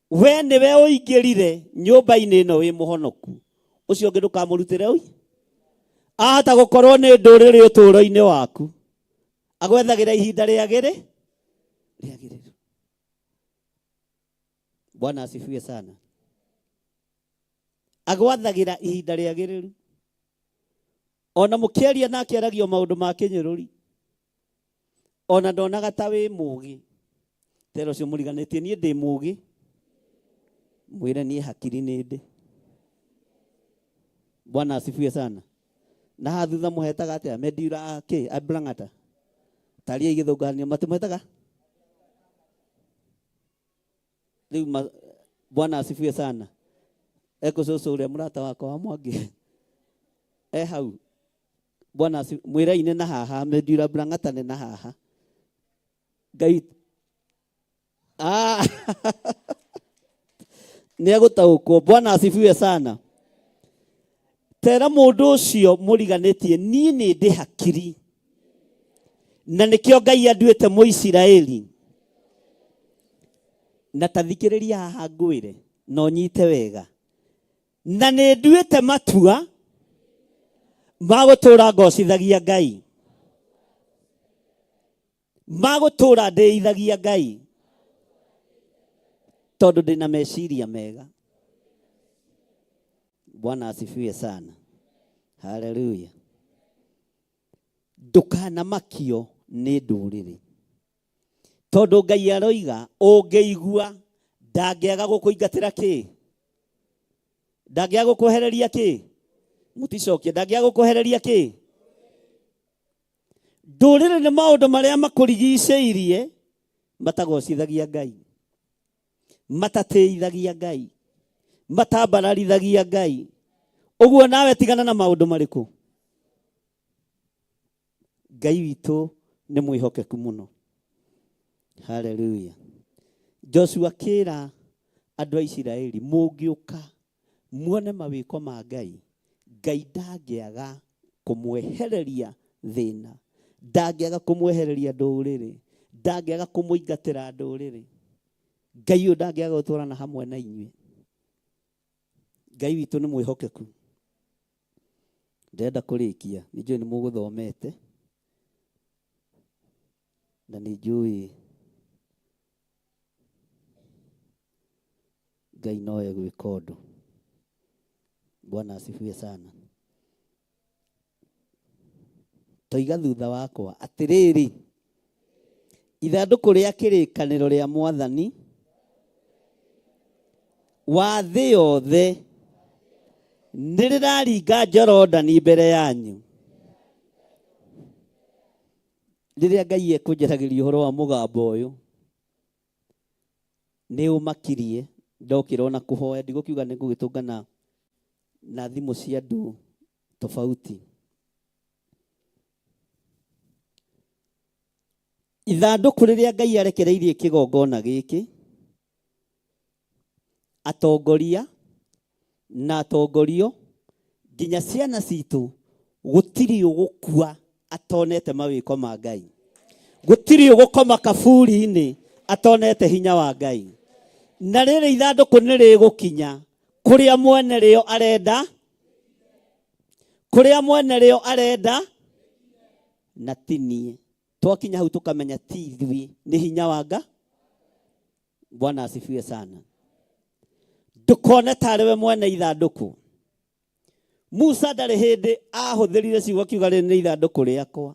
[SPEAKER 5] We nĩwe ũingĩrire nyũmba-inĩ ĩno wĩ mũhonoku, ũcio ũngĩ ndũkamũrutĩre ui. Ahota gũkorwo nĩ ndũrĩrĩ ũtũũro-inĩ waku, agwethagĩra ihinda rĩagĩrĩ rĩagĩrĩru. Bwana asifiwe sana. Agwathagĩra ihinda rĩagĩrĩru. Ona mũkĩaria nake aragio maũndũ ma kĩnyũrũri, ona ndonaga ta wĩ mũgĩ. Tera ũcio mũriganĩtie, niĩ ndĩ mũgĩ, mwĩre niĩ hakiri nĩ ndĩ. Bwana asifiwe sana. Na haha thutha mũhetaga atĩa? Medura kĩ abrangata taria igĩthũngania matimũhetaga rĩu. Bwana asifiwe sana. Ekũcũcũ ũrĩa mũrata wakwa wa Mwangi e hau. Bwana mwĩra-inĩ na haha Medura Brangata nĩ na haha Ngai. Ah. Nĩ egũtaũkwo. Bwana asifiwe sana. Tera mũndũ ũcio mũriganĩtie, niĩ nĩ ndĩ hakiri, na nĩkĩo Ngai anduĩte Mũisiraeli. Na ta thikĩrĩria haha ngwĩre na ũnyite wega, na nĩ nduĩte matua ma gũtũũra ngocithagia Ngai, ma gũtũũra ndĩithagia Ngai, tondũ ndĩna meciria mega. Bwana asifiwe sana. Haleluya. Ndũkanamakio nĩ ndũrĩrĩ, tondũ Ngai aroiga ũngĩigua ndangĩaga gũkũingatĩra kĩ, ndangĩaga gũkwehereria kĩ, mũticokie, ndangĩaga gũkwehereria kĩ. Ndũrĩrĩ nĩ maũndũ marĩa makũrigicĩirie matagocithagia Ngai, matatĩithagia Ngai, matambararithagia Ngai. Ũguo nawe tigana na maũndũ marĩkũ. Ngai witũ nĩ mwĩhokeku mũno. Haleluya. Joshua akĩra andũ a Isiraeli, mũngĩũka muone mawĩko ma Ngai, Ngai ndangĩaga kũmwehereria thĩna, ndangĩaga kũmwehereria ndũrĩrĩ, ndangĩaga kũmũingatĩra ndũrĩrĩ. Ngai ũyũ ndangĩaga gũtũrana hamwe na inyuĩ. Ngai witũ nĩ mwĩhokeku. Ndĩrenda kũrĩkia, nĩ njũĩ nĩ mũgũthomete, na nĩ njũĩ Ngai no egwĩka ũndũ. Bwana asifiwe sana. Toiga thutha wakwa atĩrĩrĩ, ithandũkũ rĩa kĩrĩkanĩro rĩa Mwathani wa thĩ yothe nĩ rĩraringa Jorodani mbere yanyu. Rĩrĩa Ngai ekũnjaragĩria ũhoro wa mũgambo ũyũ, nĩ ũmakirie ndokĩra ona kũhoya, ndigũkiuga nĩ ngũgĩtũngana na thimũ cia andũ tofauti. Ithandũkũ rĩrĩa Ngai arekereirie kĩgongona gĩkĩ, atongoria na atongorio nginya ciana citũ, gũtirĩ ũgũkua atonete mawĩko ma Ngai, gũtirĩ ũgũkoma kaburi-inĩ atonete hinya wa Ngai. Na rĩrĩ ithandũkũ nĩ rĩgũkinya kũrĩa mwene rĩo arenda, kũrĩa mwene rĩo arenda, na ti niĩ. Twakinya hau tũkamenya ti ithuĩ, nĩ hinya wa Ngai. Bwana asifiwe sana. Ndũkone tarĩ we mwene ithandũkũ. Musa ndarĩ hĩndĩ ahũthĩrire ciugo kiuga rĩrĩ nĩ ithandũkũ rĩakwa.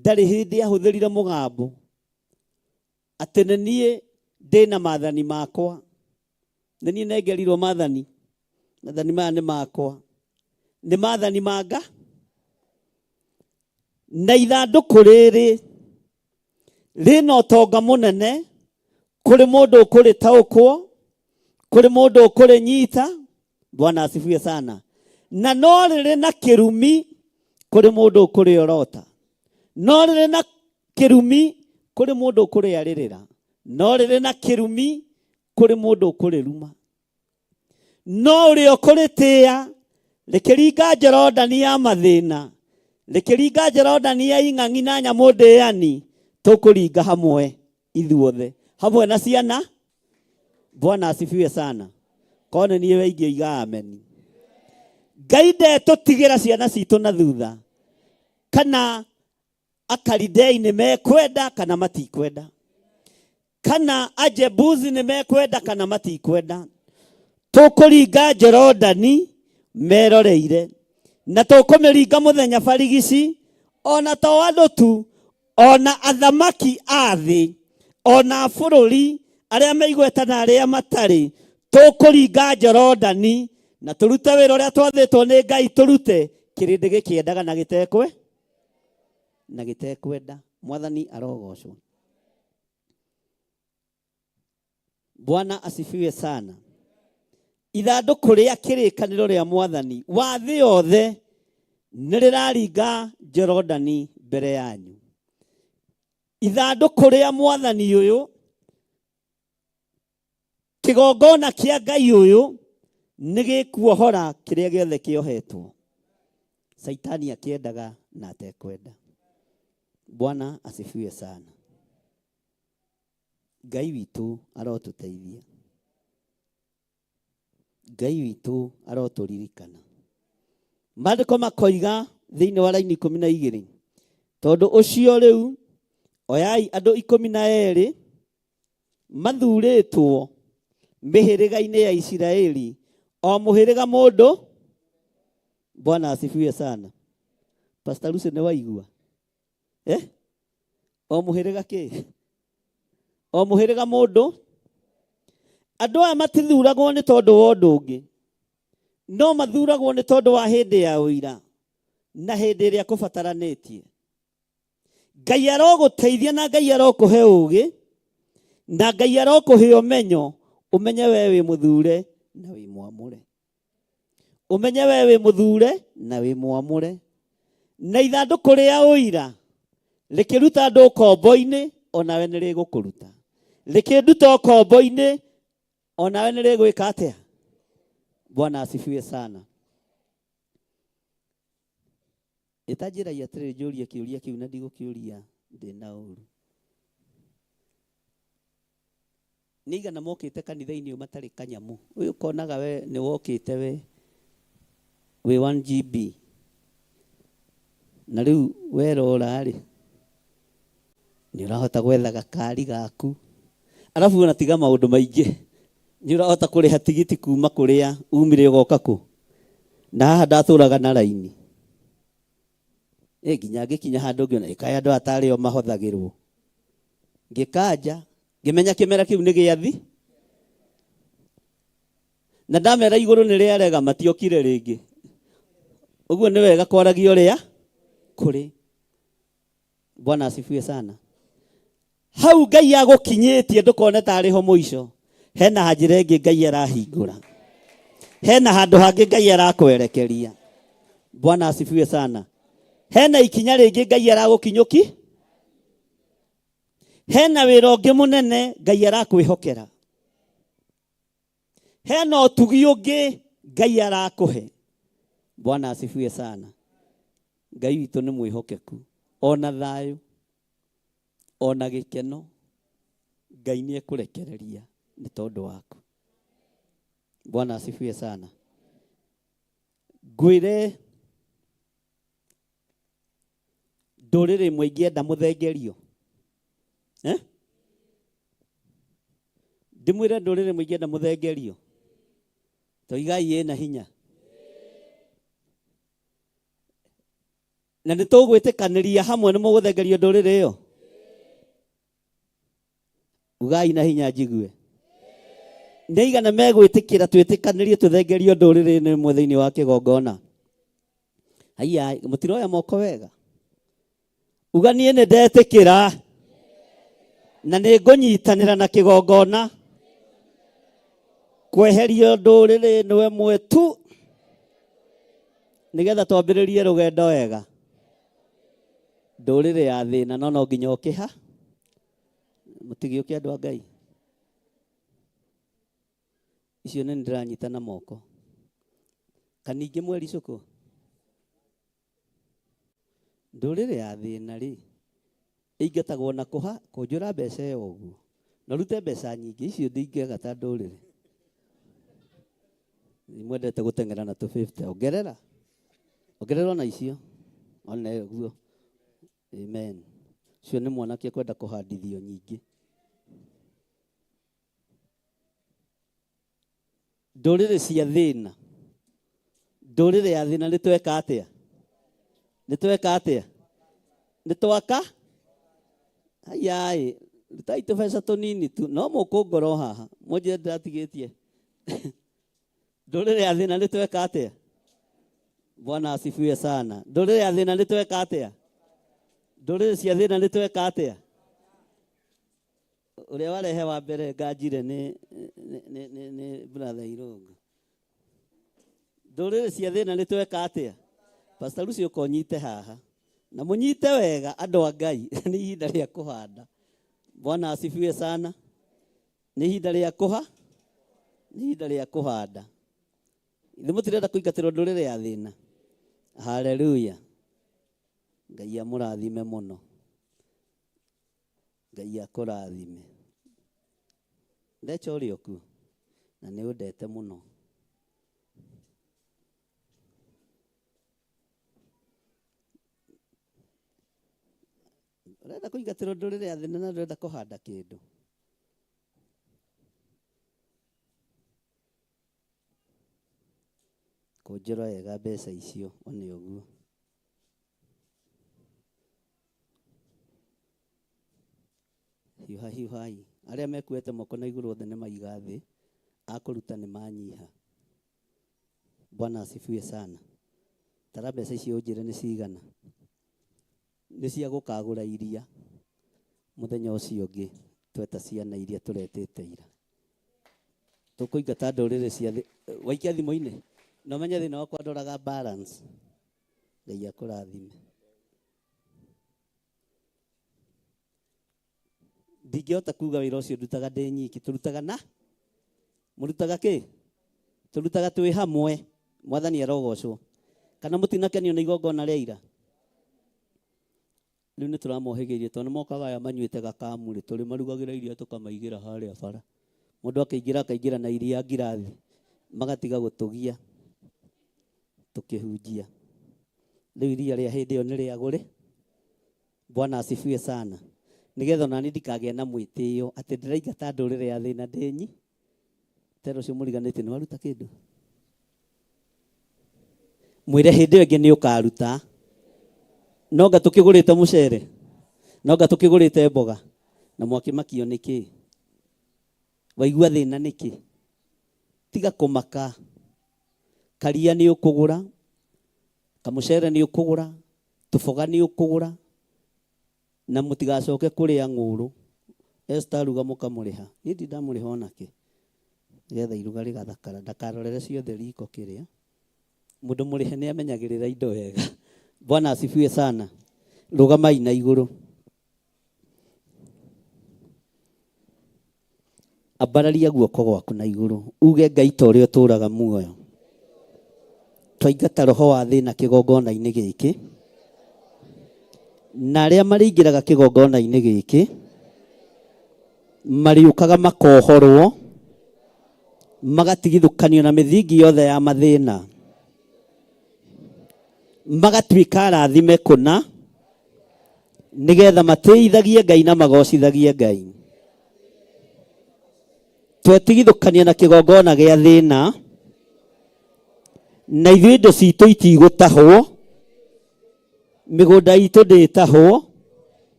[SPEAKER 5] Ndarĩ hĩndĩ ahũthĩrire mũgambo atĩ nĩ niĩ ndĩna maathani makwa, nĩ niĩ nengerirwo maathani, maathani maya nĩ makwa, nĩ maathani ma Nga. Na ithandũkũ rĩrĩ rĩna ũtonga mũnene kũrĩ mũndũ ũkũrĩtaũkwo, kũrĩ mũndũ ũkũrĩnyita. Bwana asifiwe sana. Na no rĩrĩ na kĩrumi kũrĩ mũndũ ũkũrĩorota, no rĩrĩ na kĩrumi kũrĩ mũndũ ũkũrĩarĩrĩra, no rĩrĩ na kĩrumi kũrĩ mũndũ ũkũrĩruma. No ũrĩa ũkũrĩtĩĩa rĩkĩringa Jorodani ya mathĩna, Rĩkĩringa Jorodani ya ing'ang'i na nyamũ ndĩani, tũkũringa hamwe ithuothe hamwe na ciana. Bwana asifiwe sana. Kone niĩ we ingĩoiga ameni. Ngai ndetũtigĩra ciana citũ na thutha, kana Akalidei nĩ mekwenda kana matikwenda, kana Ajebusi nĩ mekwenda kana matikwenda. Tũkũringa Jorodani meroreire, na tũkũmĩringa mũthenya barigici, ona to andũ tu, ona athamaki a thĩ, ona bũrũri arĩa meigweta na arĩa matarĩ. Tũkũringa Jorodani na tũrute wĩra ũrĩa twathĩtwo nĩ Ngai tũrute, kĩrĩndĩ gĩkĩendaga na gĩtekwe na gĩtekwenda. Mwathani arogocwo. Bwana asifiwe sana. Ithandũkũ rĩa kĩrĩkanĩro rĩa Mwathani wa thĩ yothe nĩ rĩraringa Jorodani mbere yanyu. Ithandũkũ rĩa Mwathani ũyũ, kĩgongona kĩa Ngai ũyũ nĩ gĩkuohora kĩrĩa gĩothe kĩohetwo. Saitani akĩendaga na atekwenda. Bwana asifiwe sana. Ngai witũ arotũteithia. Ngai witũ arotũririkana. Maandĩko makoiga thĩinĩ wa raini 12, tondũ ũcio rĩu oyai andũ 12 mathurĩtwo mĩhĩrĩga-inĩ ya Isiraeli, o mũhĩrĩga mũndũ. Bwana asifiwe sana. Pastor Lucy nĩ waigua? Eh? O mũhĩrĩga kĩ? O mũhĩrĩga mũndũ. Andũ aya matithuragwo nĩ tondũ wa ũndũ ũngĩ, no mathuragwo nĩ tondũ wa hĩndĩ ya ũira na hĩndĩ ĩrĩa kũbataranĩtie. Ngai arogũteithia na Ngai arokũhe ũũgĩ na Ngai arokũhe ũmenyo, ũmenye we wĩ mũthure na wĩ mwamũre. Ũmenye we wĩ mũthure na wĩ mwamũre. Na ithandũkũ rĩa ũira rĩkĩruta andũ ũkombo-inĩ, onawe nĩ rĩgũkũruta. Rĩkĩnduta ũkombo-inĩ, onawe nĩ rĩgwĩka atĩa? Bwana asifiwe sana. Ĩtanjĩragia atĩrĩrĩ, njũrie kĩũria kĩu na ndigũkĩũria ndĩna ũru. Nĩ igana mokĩte kanitha-inĩ ũyũ matarĩ kanyamũ. Ũyũ ũkonaga we nĩ wokĩte we wĩ 1 GB, na rĩu werora rĩ nĩ ũrahota gwetha gakari gaku, arabu ona tiga maũndũ maingĩ, nĩ ũrahota kũrĩha tigiti kuma kũrĩa umire ũgoka kũ, na haha ndatũraga na raini. Nginya ngĩkinya handũ ngĩona ĩkaĩ andũ aya tarĩ o mahothagĩrwo, ngĩkanja ngĩmenya kĩmera kĩu nĩ gĩathi, na ndamera igũrũ nĩ rĩarega matiokire rĩngĩ. Ũguo nĩ wega kwaragia ũrĩa kũrĩ. Bwana asifiwe sana. Hau Ngai agũkinyĩtie ndũkone tarĩ ho mũico. Hena njĩra ĩngĩ Ngai arahingũra, hena handũ hangĩ Ngai arakwerekeria. Bwana asifiwe sana. Hena ikinya rĩngĩ Ngai aragũkinyũki, hena wĩra ũngĩ mũnene Ngai arakwĩhokera, hena ũtugi ũngĩ Ngai arakũhe. Bwana asifiwe sana. Ngai witũ nĩ mwĩhokeku, ona thayũ ona gĩkeno Ngai nĩ ekũrekereria nĩ tondũ waku. Bwana asifiwe sana. Ngwĩre ndũrĩrĩ ĩmwe ingĩenda mũthengerio, eh? Ndĩmwĩre ndũrĩrĩ ĩmwe ingĩenda mũthengerio, toigai ĩna hinya, na nĩ tũgwĩtĩkanĩria hamwe nĩ mũgũthengerio ndũrĩrĩ ĩyo. Ugai na hinya njigue. Nĩ aigana megwĩtĩkĩra twĩtĩkanĩrie tũthengerio ndũrĩrĩ-inĩ ĩmwe thĩinĩ wa kĩgongona? Haiya, mũtiroya moko wega. Uga niĩ nĩ ndetĩkĩra na nĩ ngũnyitanĩra na kĩgongona kweherio ndũrĩrĩ ĩno ĩmwe tu nĩgetha twambĩrĩrie rũgendo wega. Ndũrĩrĩ ya thĩna no no nginya ũkĩha. Mũtigĩũke andũ a Ngai. Icio nĩ ndĩranyita na moko. Kaningĩ mweri cũkũ. Ndũrĩrĩ ya thĩna rĩ, ĩingatagwo na kũha kũnjũra mbeca ĩyo ũguo. Na ũrute mbeca nyingĩ, icio ndingĩaga ta ndũrĩrĩ. Mwendete gũteng'era na 250, ongerera. Ongerera ona icio. Ona ũguo. Amen. Ũcio nĩ mwanake kwenda kũhandithio nyingĩ. Ndũrĩrĩ cia thĩna. Ndũrĩrĩ ya thĩna nĩ tweka atĩa? Nĩ tweka atĩa? Nĩ twaka? Haiyaĩ, rutai tũbeca tũnini tu, no mũkũngora o haha, mũnjĩre ndĩratigĩtie. Ndũrĩrĩ ya thĩna nĩ tweka atĩa? Bwana asifiwe sana. Ndũrĩrĩ ya thĩna nĩ tweka atĩa? Ndũrĩrĩ cia thĩna nĩ tweka atĩa? Ũrĩa warehe wa mbere nganjire nĩ nĩ nĩ nĩ brother Irũngũ. Ndũrĩrĩ cia thĩna nĩ tweka atĩa? Pastor Lucy ũka ũnyite haha. Na mũnyite wega andũ a Ngai nĩ ihinda rĩa kũhanda. Bwana asifiwe sana. Nĩ ihinda rĩa kũha nĩ ihinda rĩa kũhanda. Ithuĩ mũtirenda kũingatĩrwo ndũrĩrĩ ya thĩna. Haleluya. Ngai amũrathime mũno. Ngai akũrathime. Ndecha ũrĩ okuo na nĩ ũndete mũno. Ũrenda kũingatĩrwo ndũrĩrĩ ya thĩna na ndũrenda kũhanda kĩndũ. Kũnjĩra wega mbeca icio one ũguo. Hiũha hiũhai. Arĩa mekuoete moko na igũrũ othe nĩ maiga thĩ, akũruta nĩ manyiha. Bwana asifiwe sana. Tara mbeca icio ũnjĩre nĩ cigana. Nĩ cia gũkagũra iria mũthenya ũcio ũngĩ tweta ciana iria tũretĩte ira. Tũkũingata ndũrĩrĩ cia thĩ. Waikia thimũ-inĩ? Na ũmenye thĩna wakwa ndoraga balance. Ngai akũrathime. Ndingĩhota kuga wĩra ũcio ndutaga ndĩ nyiki, tũrutaga na mũrutaga kĩ? Tũrutaga twĩ hamwe. Mwathani arogocwo. Kana mũtinakenio nĩ igongona rĩa ira? Rĩu nĩ tũramohĩgĩirie tondũ nĩ mokaga aya manyuĩte gakamurĩ, tũrĩ marugagĩra iria tũkamaigĩra harĩa bara. Mũndũ akĩingĩra akaingĩra na iria ngirathi, magatiga gũtũgia tũkĩhunjia. Rĩu iria rĩa hĩndĩ ĩyo nĩ rĩagũrĩ. Bwana asifiwe sana. Nĩgetha onani ndikagĩe na mwĩtĩo atĩ ndĩraingata ndũrĩrĩ ya thĩna ndĩnyi. Tera ũcio mũriganĩtie nĩ waruta kĩndũ. Mwĩre hĩndĩ ĩyo ĩngĩ nĩ ũkaruta. Nonga tũkĩgũrĩte mũcere. Nonga tũkĩgũrĩte mboga. Na mwakĩmakio nĩkĩ? Waigua thĩna nĩkĩ? Tiga kũmaka. Karia nĩ ũkũgũra. Kamũcere nĩ ũkũgũra. Tũboga nĩ ũkũgũra. Na mũtigacoke kũrĩa ng'ũrũ. Esther aruga mũkamũrĩha. Niĩ ndirĩ ndamũrĩha onakĩ. Nĩgetha iruga rĩgathakara. Ndakarorere ciothe riko kĩrĩa. Mũndũ mũrĩhe nĩ amenyagĩrĩra indo wega. Bwana asifiwe sana. Rũgamai na igũrũ. Ambararia guoko gwaku na igũrũ. Uge Ngai ta ũrĩa ũtũraga muoyo. Twaingata roho wa thĩna kĩgongona-inĩ gĩkĩ. Na arĩa marĩingĩraga kĩgongona-inĩ gĩkĩ marĩũkaga makohorwo magatigithũkanio na mĩthingi yothe ya mathĩna magatuĩka arathime kũna nĩgetha matĩithagie Ngai na magocithagie Ngai. Twetigithũkania na kĩgongona gĩa thĩna na ithuĩ indo citũ itigũtahwo, mĩgũnda itũ ndĩtahwo,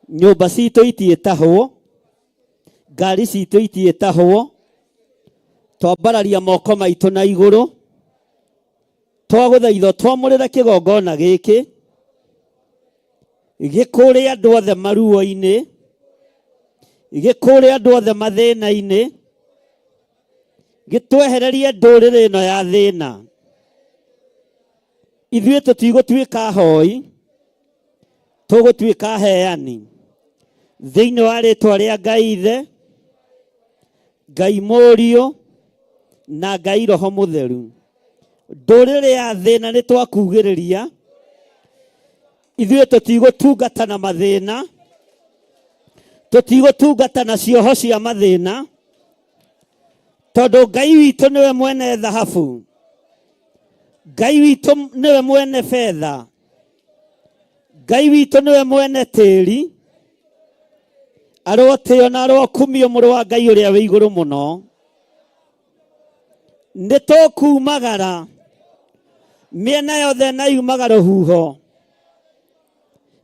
[SPEAKER 5] nyũmba citũ itiĩtahwo, ngari citũ itiĩtahwo, twambararia moko maitũ na igũrũ, twagũthaitha twamũrĩre kĩgongona gĩkĩ gĩkũrĩ andũ othe maruo-inĩ, gĩkũrĩ andũ othe mathĩna-inĩ, gĩtwehererie ndũrĩrĩ ĩno ya thĩna. Ithuĩ tũtigũtuĩka ahoi, tũgũtuĩka aheani. Thĩinĩ wa rĩtwa rĩa Ngai Ithe, Ngai Mũriũ, na Ngai Roho Mũtheru. Ndũrĩrĩ ya thĩna nĩ twakugĩrĩria, Ithuĩ tũtigũtungata na mathĩna, tũtigũtungata na cioho cia mathĩna, tondũ Ngai witũ nĩwe mwene thahabu, Ngai witũ nĩwe mwene betha, Ngai witũ nĩwe mwene tĩri. Arotĩo na arokumio mũrũ wa Ngai ũrĩa wĩ igũrũ mũno. Nĩ tũkumagara mĩena yothe na yumaga rũhuho,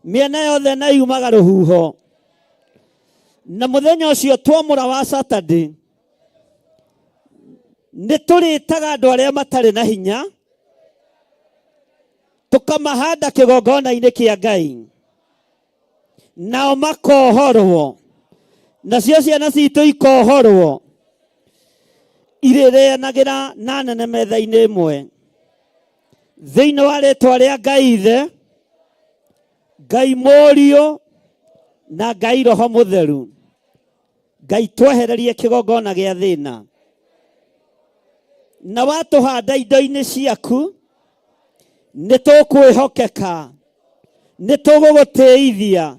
[SPEAKER 5] mĩena yothe na yumaga rũhuho. Na mũthenya ũcio twamũra wa Saturday, nĩ tũrĩtaga andũ arĩa matarĩ na hinya, tũkamahanda kĩgongona-inĩ kĩa Ngai, nao makohorwo, nacio ciana citũ ikohorwo, irĩrĩanagĩra na nene metha-inĩ ĩmwe. Thĩinĩ wa rĩtwa rĩa Ngai Ithe, Ngai Mũriũ na Ngai Roho Mũtheru, Ngai twehererie kĩgongona gĩa thĩna, na watũhanda indo-inĩ ciaku, nĩ tũkwĩhokeka, nĩ tũgũgũtĩithia,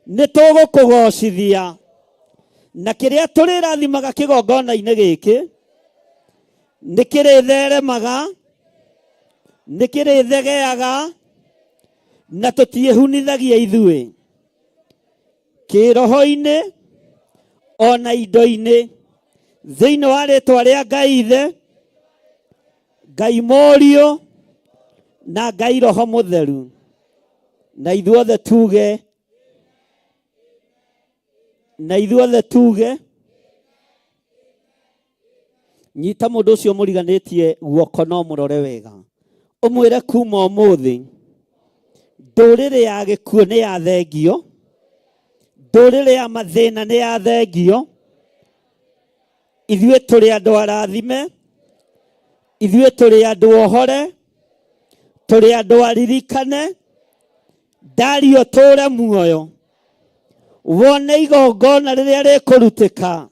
[SPEAKER 5] nĩ tũgũkũgocithia, na kĩrĩa tũrĩrathimaga kĩgongona-inĩ gĩkĩ nĩ kĩrĩtheremaga, nĩ kĩrĩthegeaga, na tũtiĩhunithagia ithuĩ kĩroho-inĩ ona indo-inĩ. Thĩinĩ wa rĩtwa rĩa Ngai Ithe, Ngai Mũriũ na Ngai Roho Mũtheru, na ithuothe tuge, na ithuothe tuge. Nyita mũndũ ũcio mũriganĩtie guoko no mũrore wega, ũmwĩre kuma ũmũthĩ ndũrĩrĩ ya gĩkuũ nĩ ya thengio, ndũrĩrĩ ya mathĩna nĩ ya thengio. Ithuĩ tũrĩ andũ arathime, ithuĩ tũrĩ andũ ohore, tũrĩ andũ aririkane. Ndario tũre muoyo, wone igongona rĩrĩa rĩkũrutĩka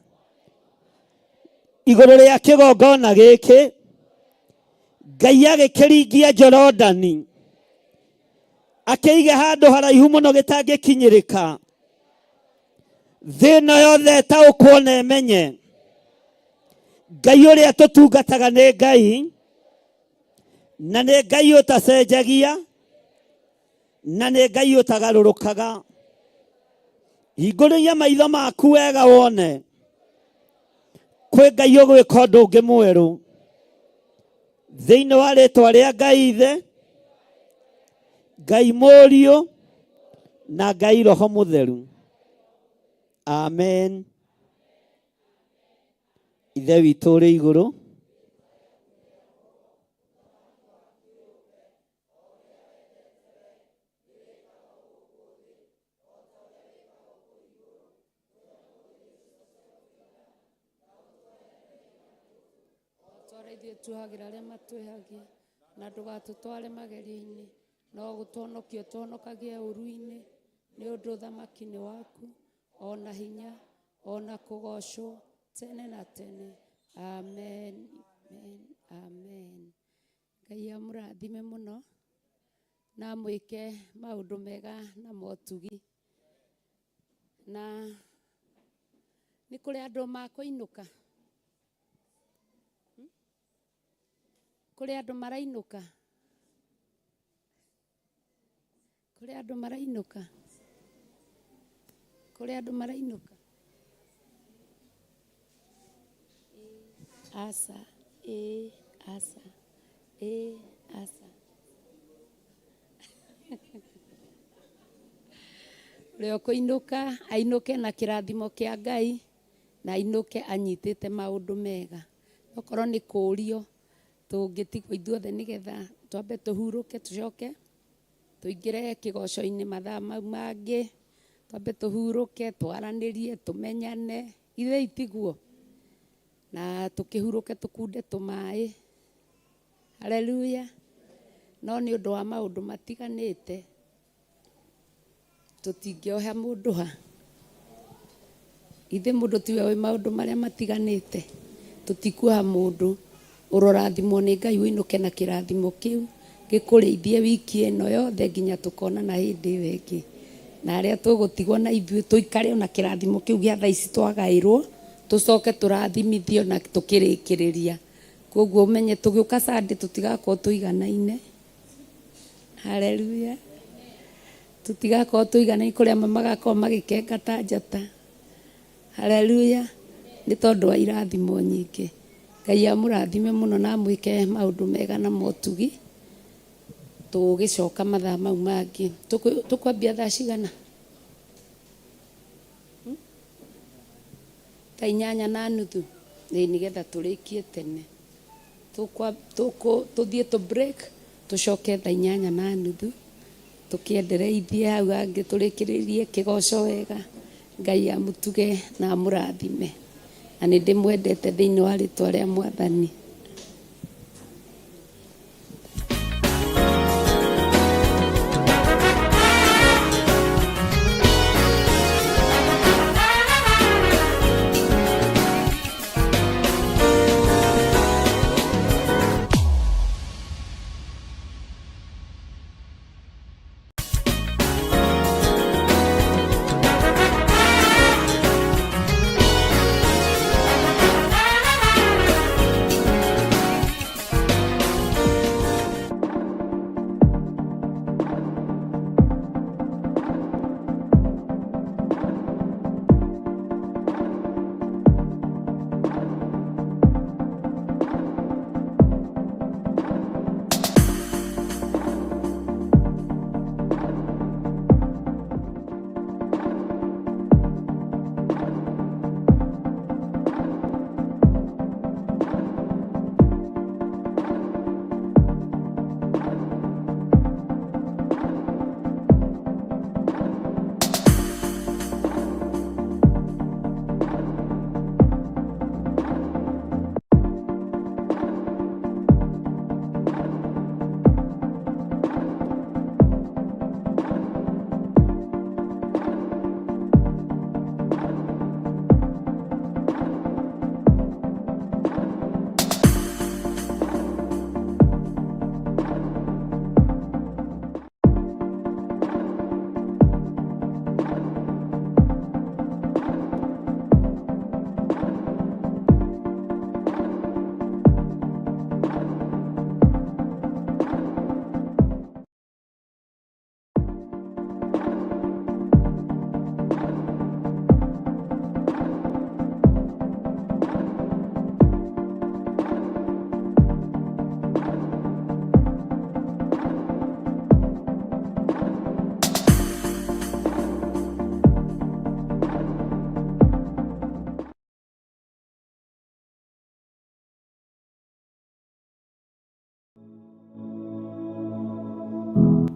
[SPEAKER 5] igũrũ rĩa kĩgongona gĩkĩ. Ngai agĩkĩringia Jorodani, akĩiga handũ haraihu mũno gĩtangĩkinyĩrĩka. Thĩ ĩno yothe ĩtaũkwo na ĩmenye Ngai ũrĩa tũtungataga nĩ Ngai, na nĩ Ngai ũtacenjagia, na nĩ Ngai ũtagarũrũkaga. Hingũrĩria maitho maku wega wone kwĩ Ngai ũgwĩka ũndũ ũngĩ mwerũ. Thĩinĩ wa rĩtwa rĩa Ngai Ithe, Ngai Mũriũ na Ngai Roho Mũtheru, amen. Ithe witũ ũrĩ igũrũ,
[SPEAKER 4] Twara ithuĩ tuohagĩra arĩa matwĩhagia, na ndũgatũtware magerio-inĩ, no gũtũhonokia ũtũhonokagie ũũru-inĩ, nĩ ũndũ ũthamaki nĩ waku, o na hinya, o na kũgoocwo tene na tene. Amen, amen, amen. Ngai amũrathime mũno na amwĩke maũndũ mega na motugi. Na nĩ kũrĩ andũ makũinũka? Kũrĩ andũ marainũka? Kũrĩ andũ marainũka? Kũrĩ andũ marainũka? Aca, ĩĩ, aca, ĩĩ, aca. Ũrĩa ũkũinũka, ainũke na kĩrathimo kĩa Ngai, na ainũke anyitĩte maũndũ mega. Okorwo nĩ kũũrio, tũngĩtigwo ithuothe nĩgetha twambe tũhurũke tũcoke tũingĩre kĩgoco-inĩ mathaa mau mangĩ, twambe tũhurũke, twaranĩrie, tũmenyane, ithe itiguo? Na tũkĩhurũke tũkunde tũmaĩ. Haleluya. No nĩ ũndũ wa maũndũ matiganĩte, tũtingĩoha mũndũ ha. Ithe mũndũ tiwe wĩ maũndũ marĩa matiganĩte, tũtikuoha mũndũ. Ũrorathimwo nĩ Ngai ũinũke na kĩrathimo kĩu. Gĩkũrĩithie wiki ĩno yothe nginya tũkonana hĩndĩ ĩyo ĩngĩ. Na arĩa tũgũtigwo na ithuĩ tũikare ona kĩrathimo kĩu gĩa thaa ici twagaĩrwo, tũcoke tũrathimithio na tũkĩrĩkĩrĩria. Koguo ũmenye tũgĩũka Sunday tũtigakorwo tũiganaine. Haleluya. Tũtigakorwo tũiganaine kũrĩa amwe magakorwo magĩkenga ta njata. Haleluya. Nĩ tondũ wa irathimo nyingĩ. Ngai amũrathime mũno na amwĩke maũndũ mega na motugi. Tũgĩcoka mathaa mau mangĩ. Tũkwambia thaa cigana? Thaa 8:30. Ĩĩ nĩgetha tũrĩkie tene. Tũthiĩ tũ break tũcoke thaa 8:30 tũkĩendereithie hau hangĩ tũrĩkĩrĩrie kĩgoco wega. Ngai amũtuge na amũrathime. Na nĩ ndĩmwendete thĩinĩ wa rĩtwa rĩa Mwathani.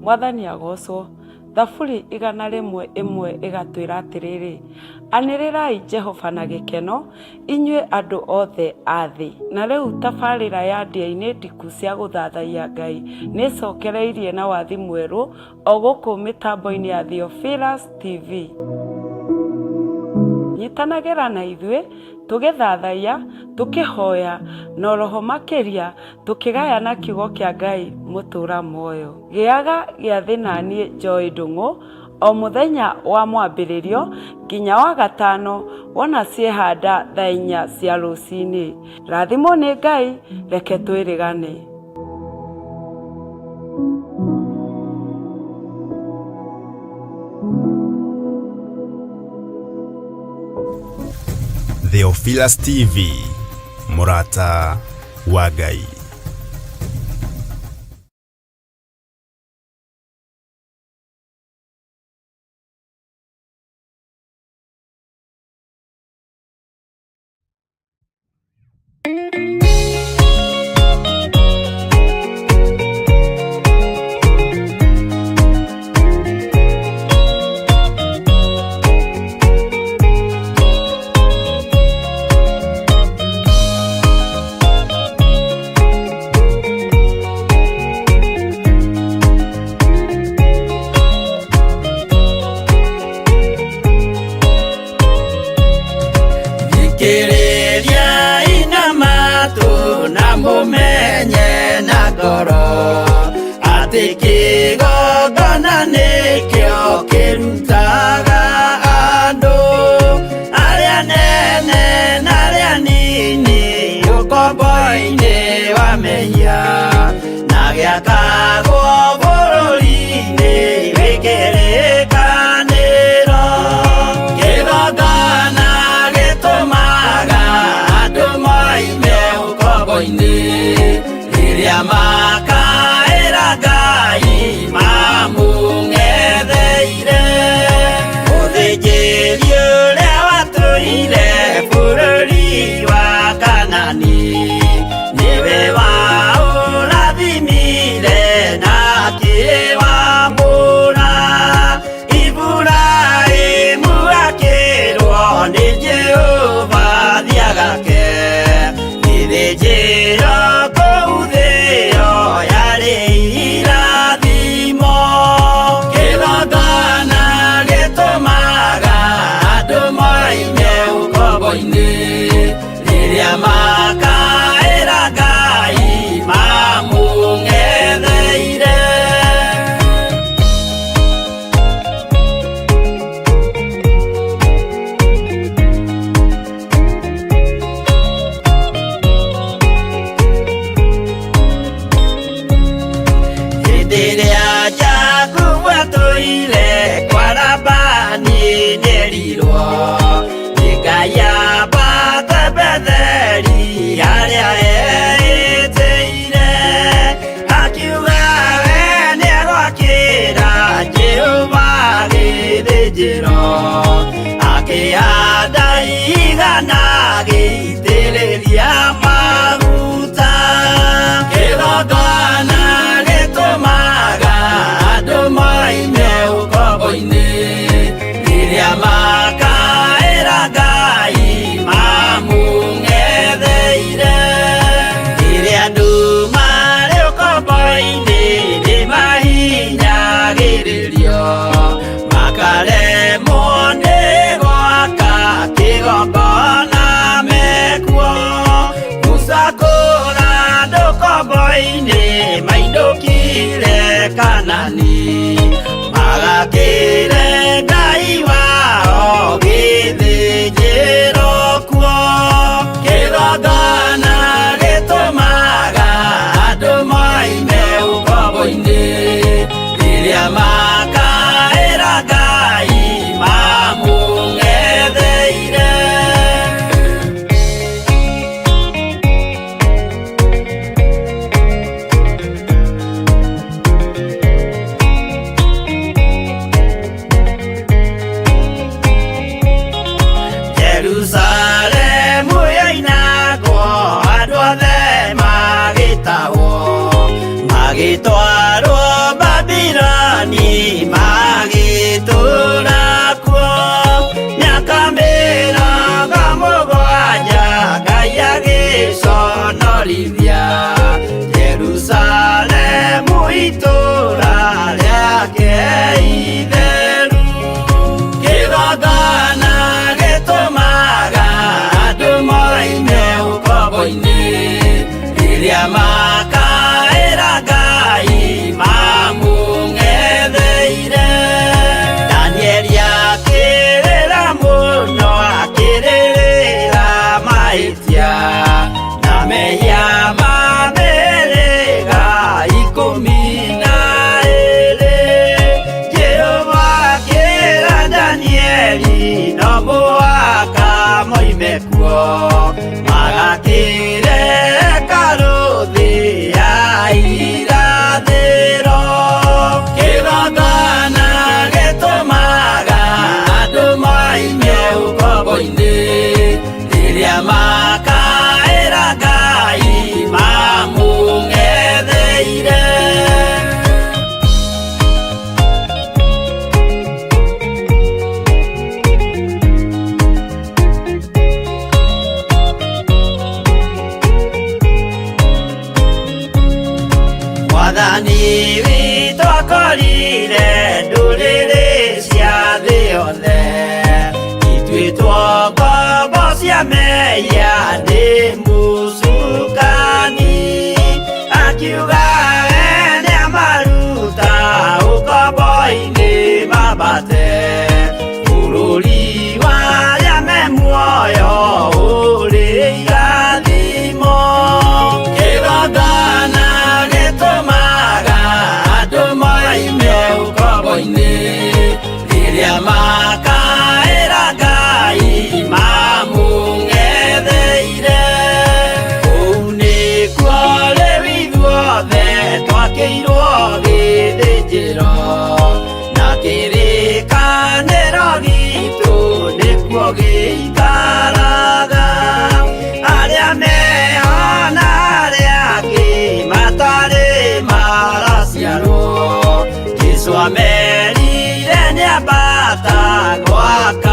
[SPEAKER 6] Mwathani agocwo. Thaburi 101 ĩgatwĩra atĩrĩrĩ, anĩrĩrai Jehova na gĩkeno, inyuĩ andũ othe a thĩ. Na rĩu tabarĩra ya ndĩa-inĩ ndiku cia gũthathaiya Ngai nĩ ĩcokereirie na wathi mwerũ o gũkũ mĩtambo-inĩ ya Theophilus TV. Nyitanagĩra na ithuĩ tũgĩthathaiya, tũkĩhoya, na oroho makĩria tũkĩgayana kiugo kĩa Ngai mũtũra muoyo. Gĩaga gĩathĩ na niĩ Joy Ndung'u o mũthenya wa mwambĩrĩrio nginya wa gatano wona ciehanda thaa 4 cia rũcinĩ. Rathimwo nĩ Ngai, reke twĩrĩgane.
[SPEAKER 7] Theophilus TV, mũrata wa Ngai.
[SPEAKER 8] Thikĩrĩria inama Kĩgongona nĩkĩo kĩrutaga andũ arĩa nene na arĩa nini ũkombo-inĩ wa mehia na gĩakagwo bũrũri-inĩ wĩ kĩrĩkanĩro. Kĩgongona gĩtũmaga andũ moime ũkombo-inĩ rĩrĩa makaĩra Ngai mamũng'etheire. Mũthĩnjĩri ũrĩa watũire bũrũri wa Kanani nĩwe waũrathimire na akĩwamũra. Iburahĩmu akĩrwo nĩ Jehova thiagake gĩthĩnjĩro kũu thĩo yarĩ irathimo. Kĩgongona gĩtũmaga andũ moime ũkombo-inĩ rĩrĩa makaĩra Ngai mamũng'etheire. Hĩndĩ ĩrĩa Jakubu atũire kwa Labani nĩerirwo nĩ Ngai ambate Betheli harĩa eĩtĩire. Akiuga we nĩegwakĩra Jehova gĩthĩnjĩro, akĩhanda igana agĩitĩrĩria maguta. Kĩgongona gĩtũmaga andũ moime ũkombo-inĩ rĩrĩa makaĩra Ngai mamũng'etheire. Rĩrĩa andũ marĩ ũkombo-inĩ nĩmahinyagĩrĩrio makaremwo nĩ gwaka kĩgongona mekuo. Musa kũra andũ ũkombo-inĩ mainũkire Kanani magakĩre Ngai wao gĩthĩnjĩro kuo. Kĩgongona gĩtũmaga andũ moime ũkombo-inĩ rĩrĩa makaĩra Ngai mamũng'etheire. Jerusalemu yoinagwo andũ othe magĩtahwo magĩtwarwo Babiloni magĩtũũra kuo mĩaka mĩrongo mũgwanja Ngai agĩconorithia Jerusalemu itũũra rĩake itheru. Kĩgongona gĩtũmaga andũ moime ũkombo-inĩ rĩrĩa makaĩra Ngai mamũng'etheire. Danieli akĩrĩra mũno akĩrĩrĩra mahĩtia na mehia ma mĩhĩrĩga ikũmi na ĩĩrĩ. Jehova akĩra Danieli no mũhaka moime kuo magakĩre hekarũ thĩ ya irathĩro. Kĩgongona gĩtũmaga andũ moime ũkombo-inĩ rĩrĩa makaĩra Ngai mamũng'etheire. Mwathani witũ akorire ndũrĩrĩ cia thĩ yothe ituĩtwo ngombo cia mehia nĩ mũcukani. Akiuga we nĩamaruta Jesu amerire nĩambata gwaka.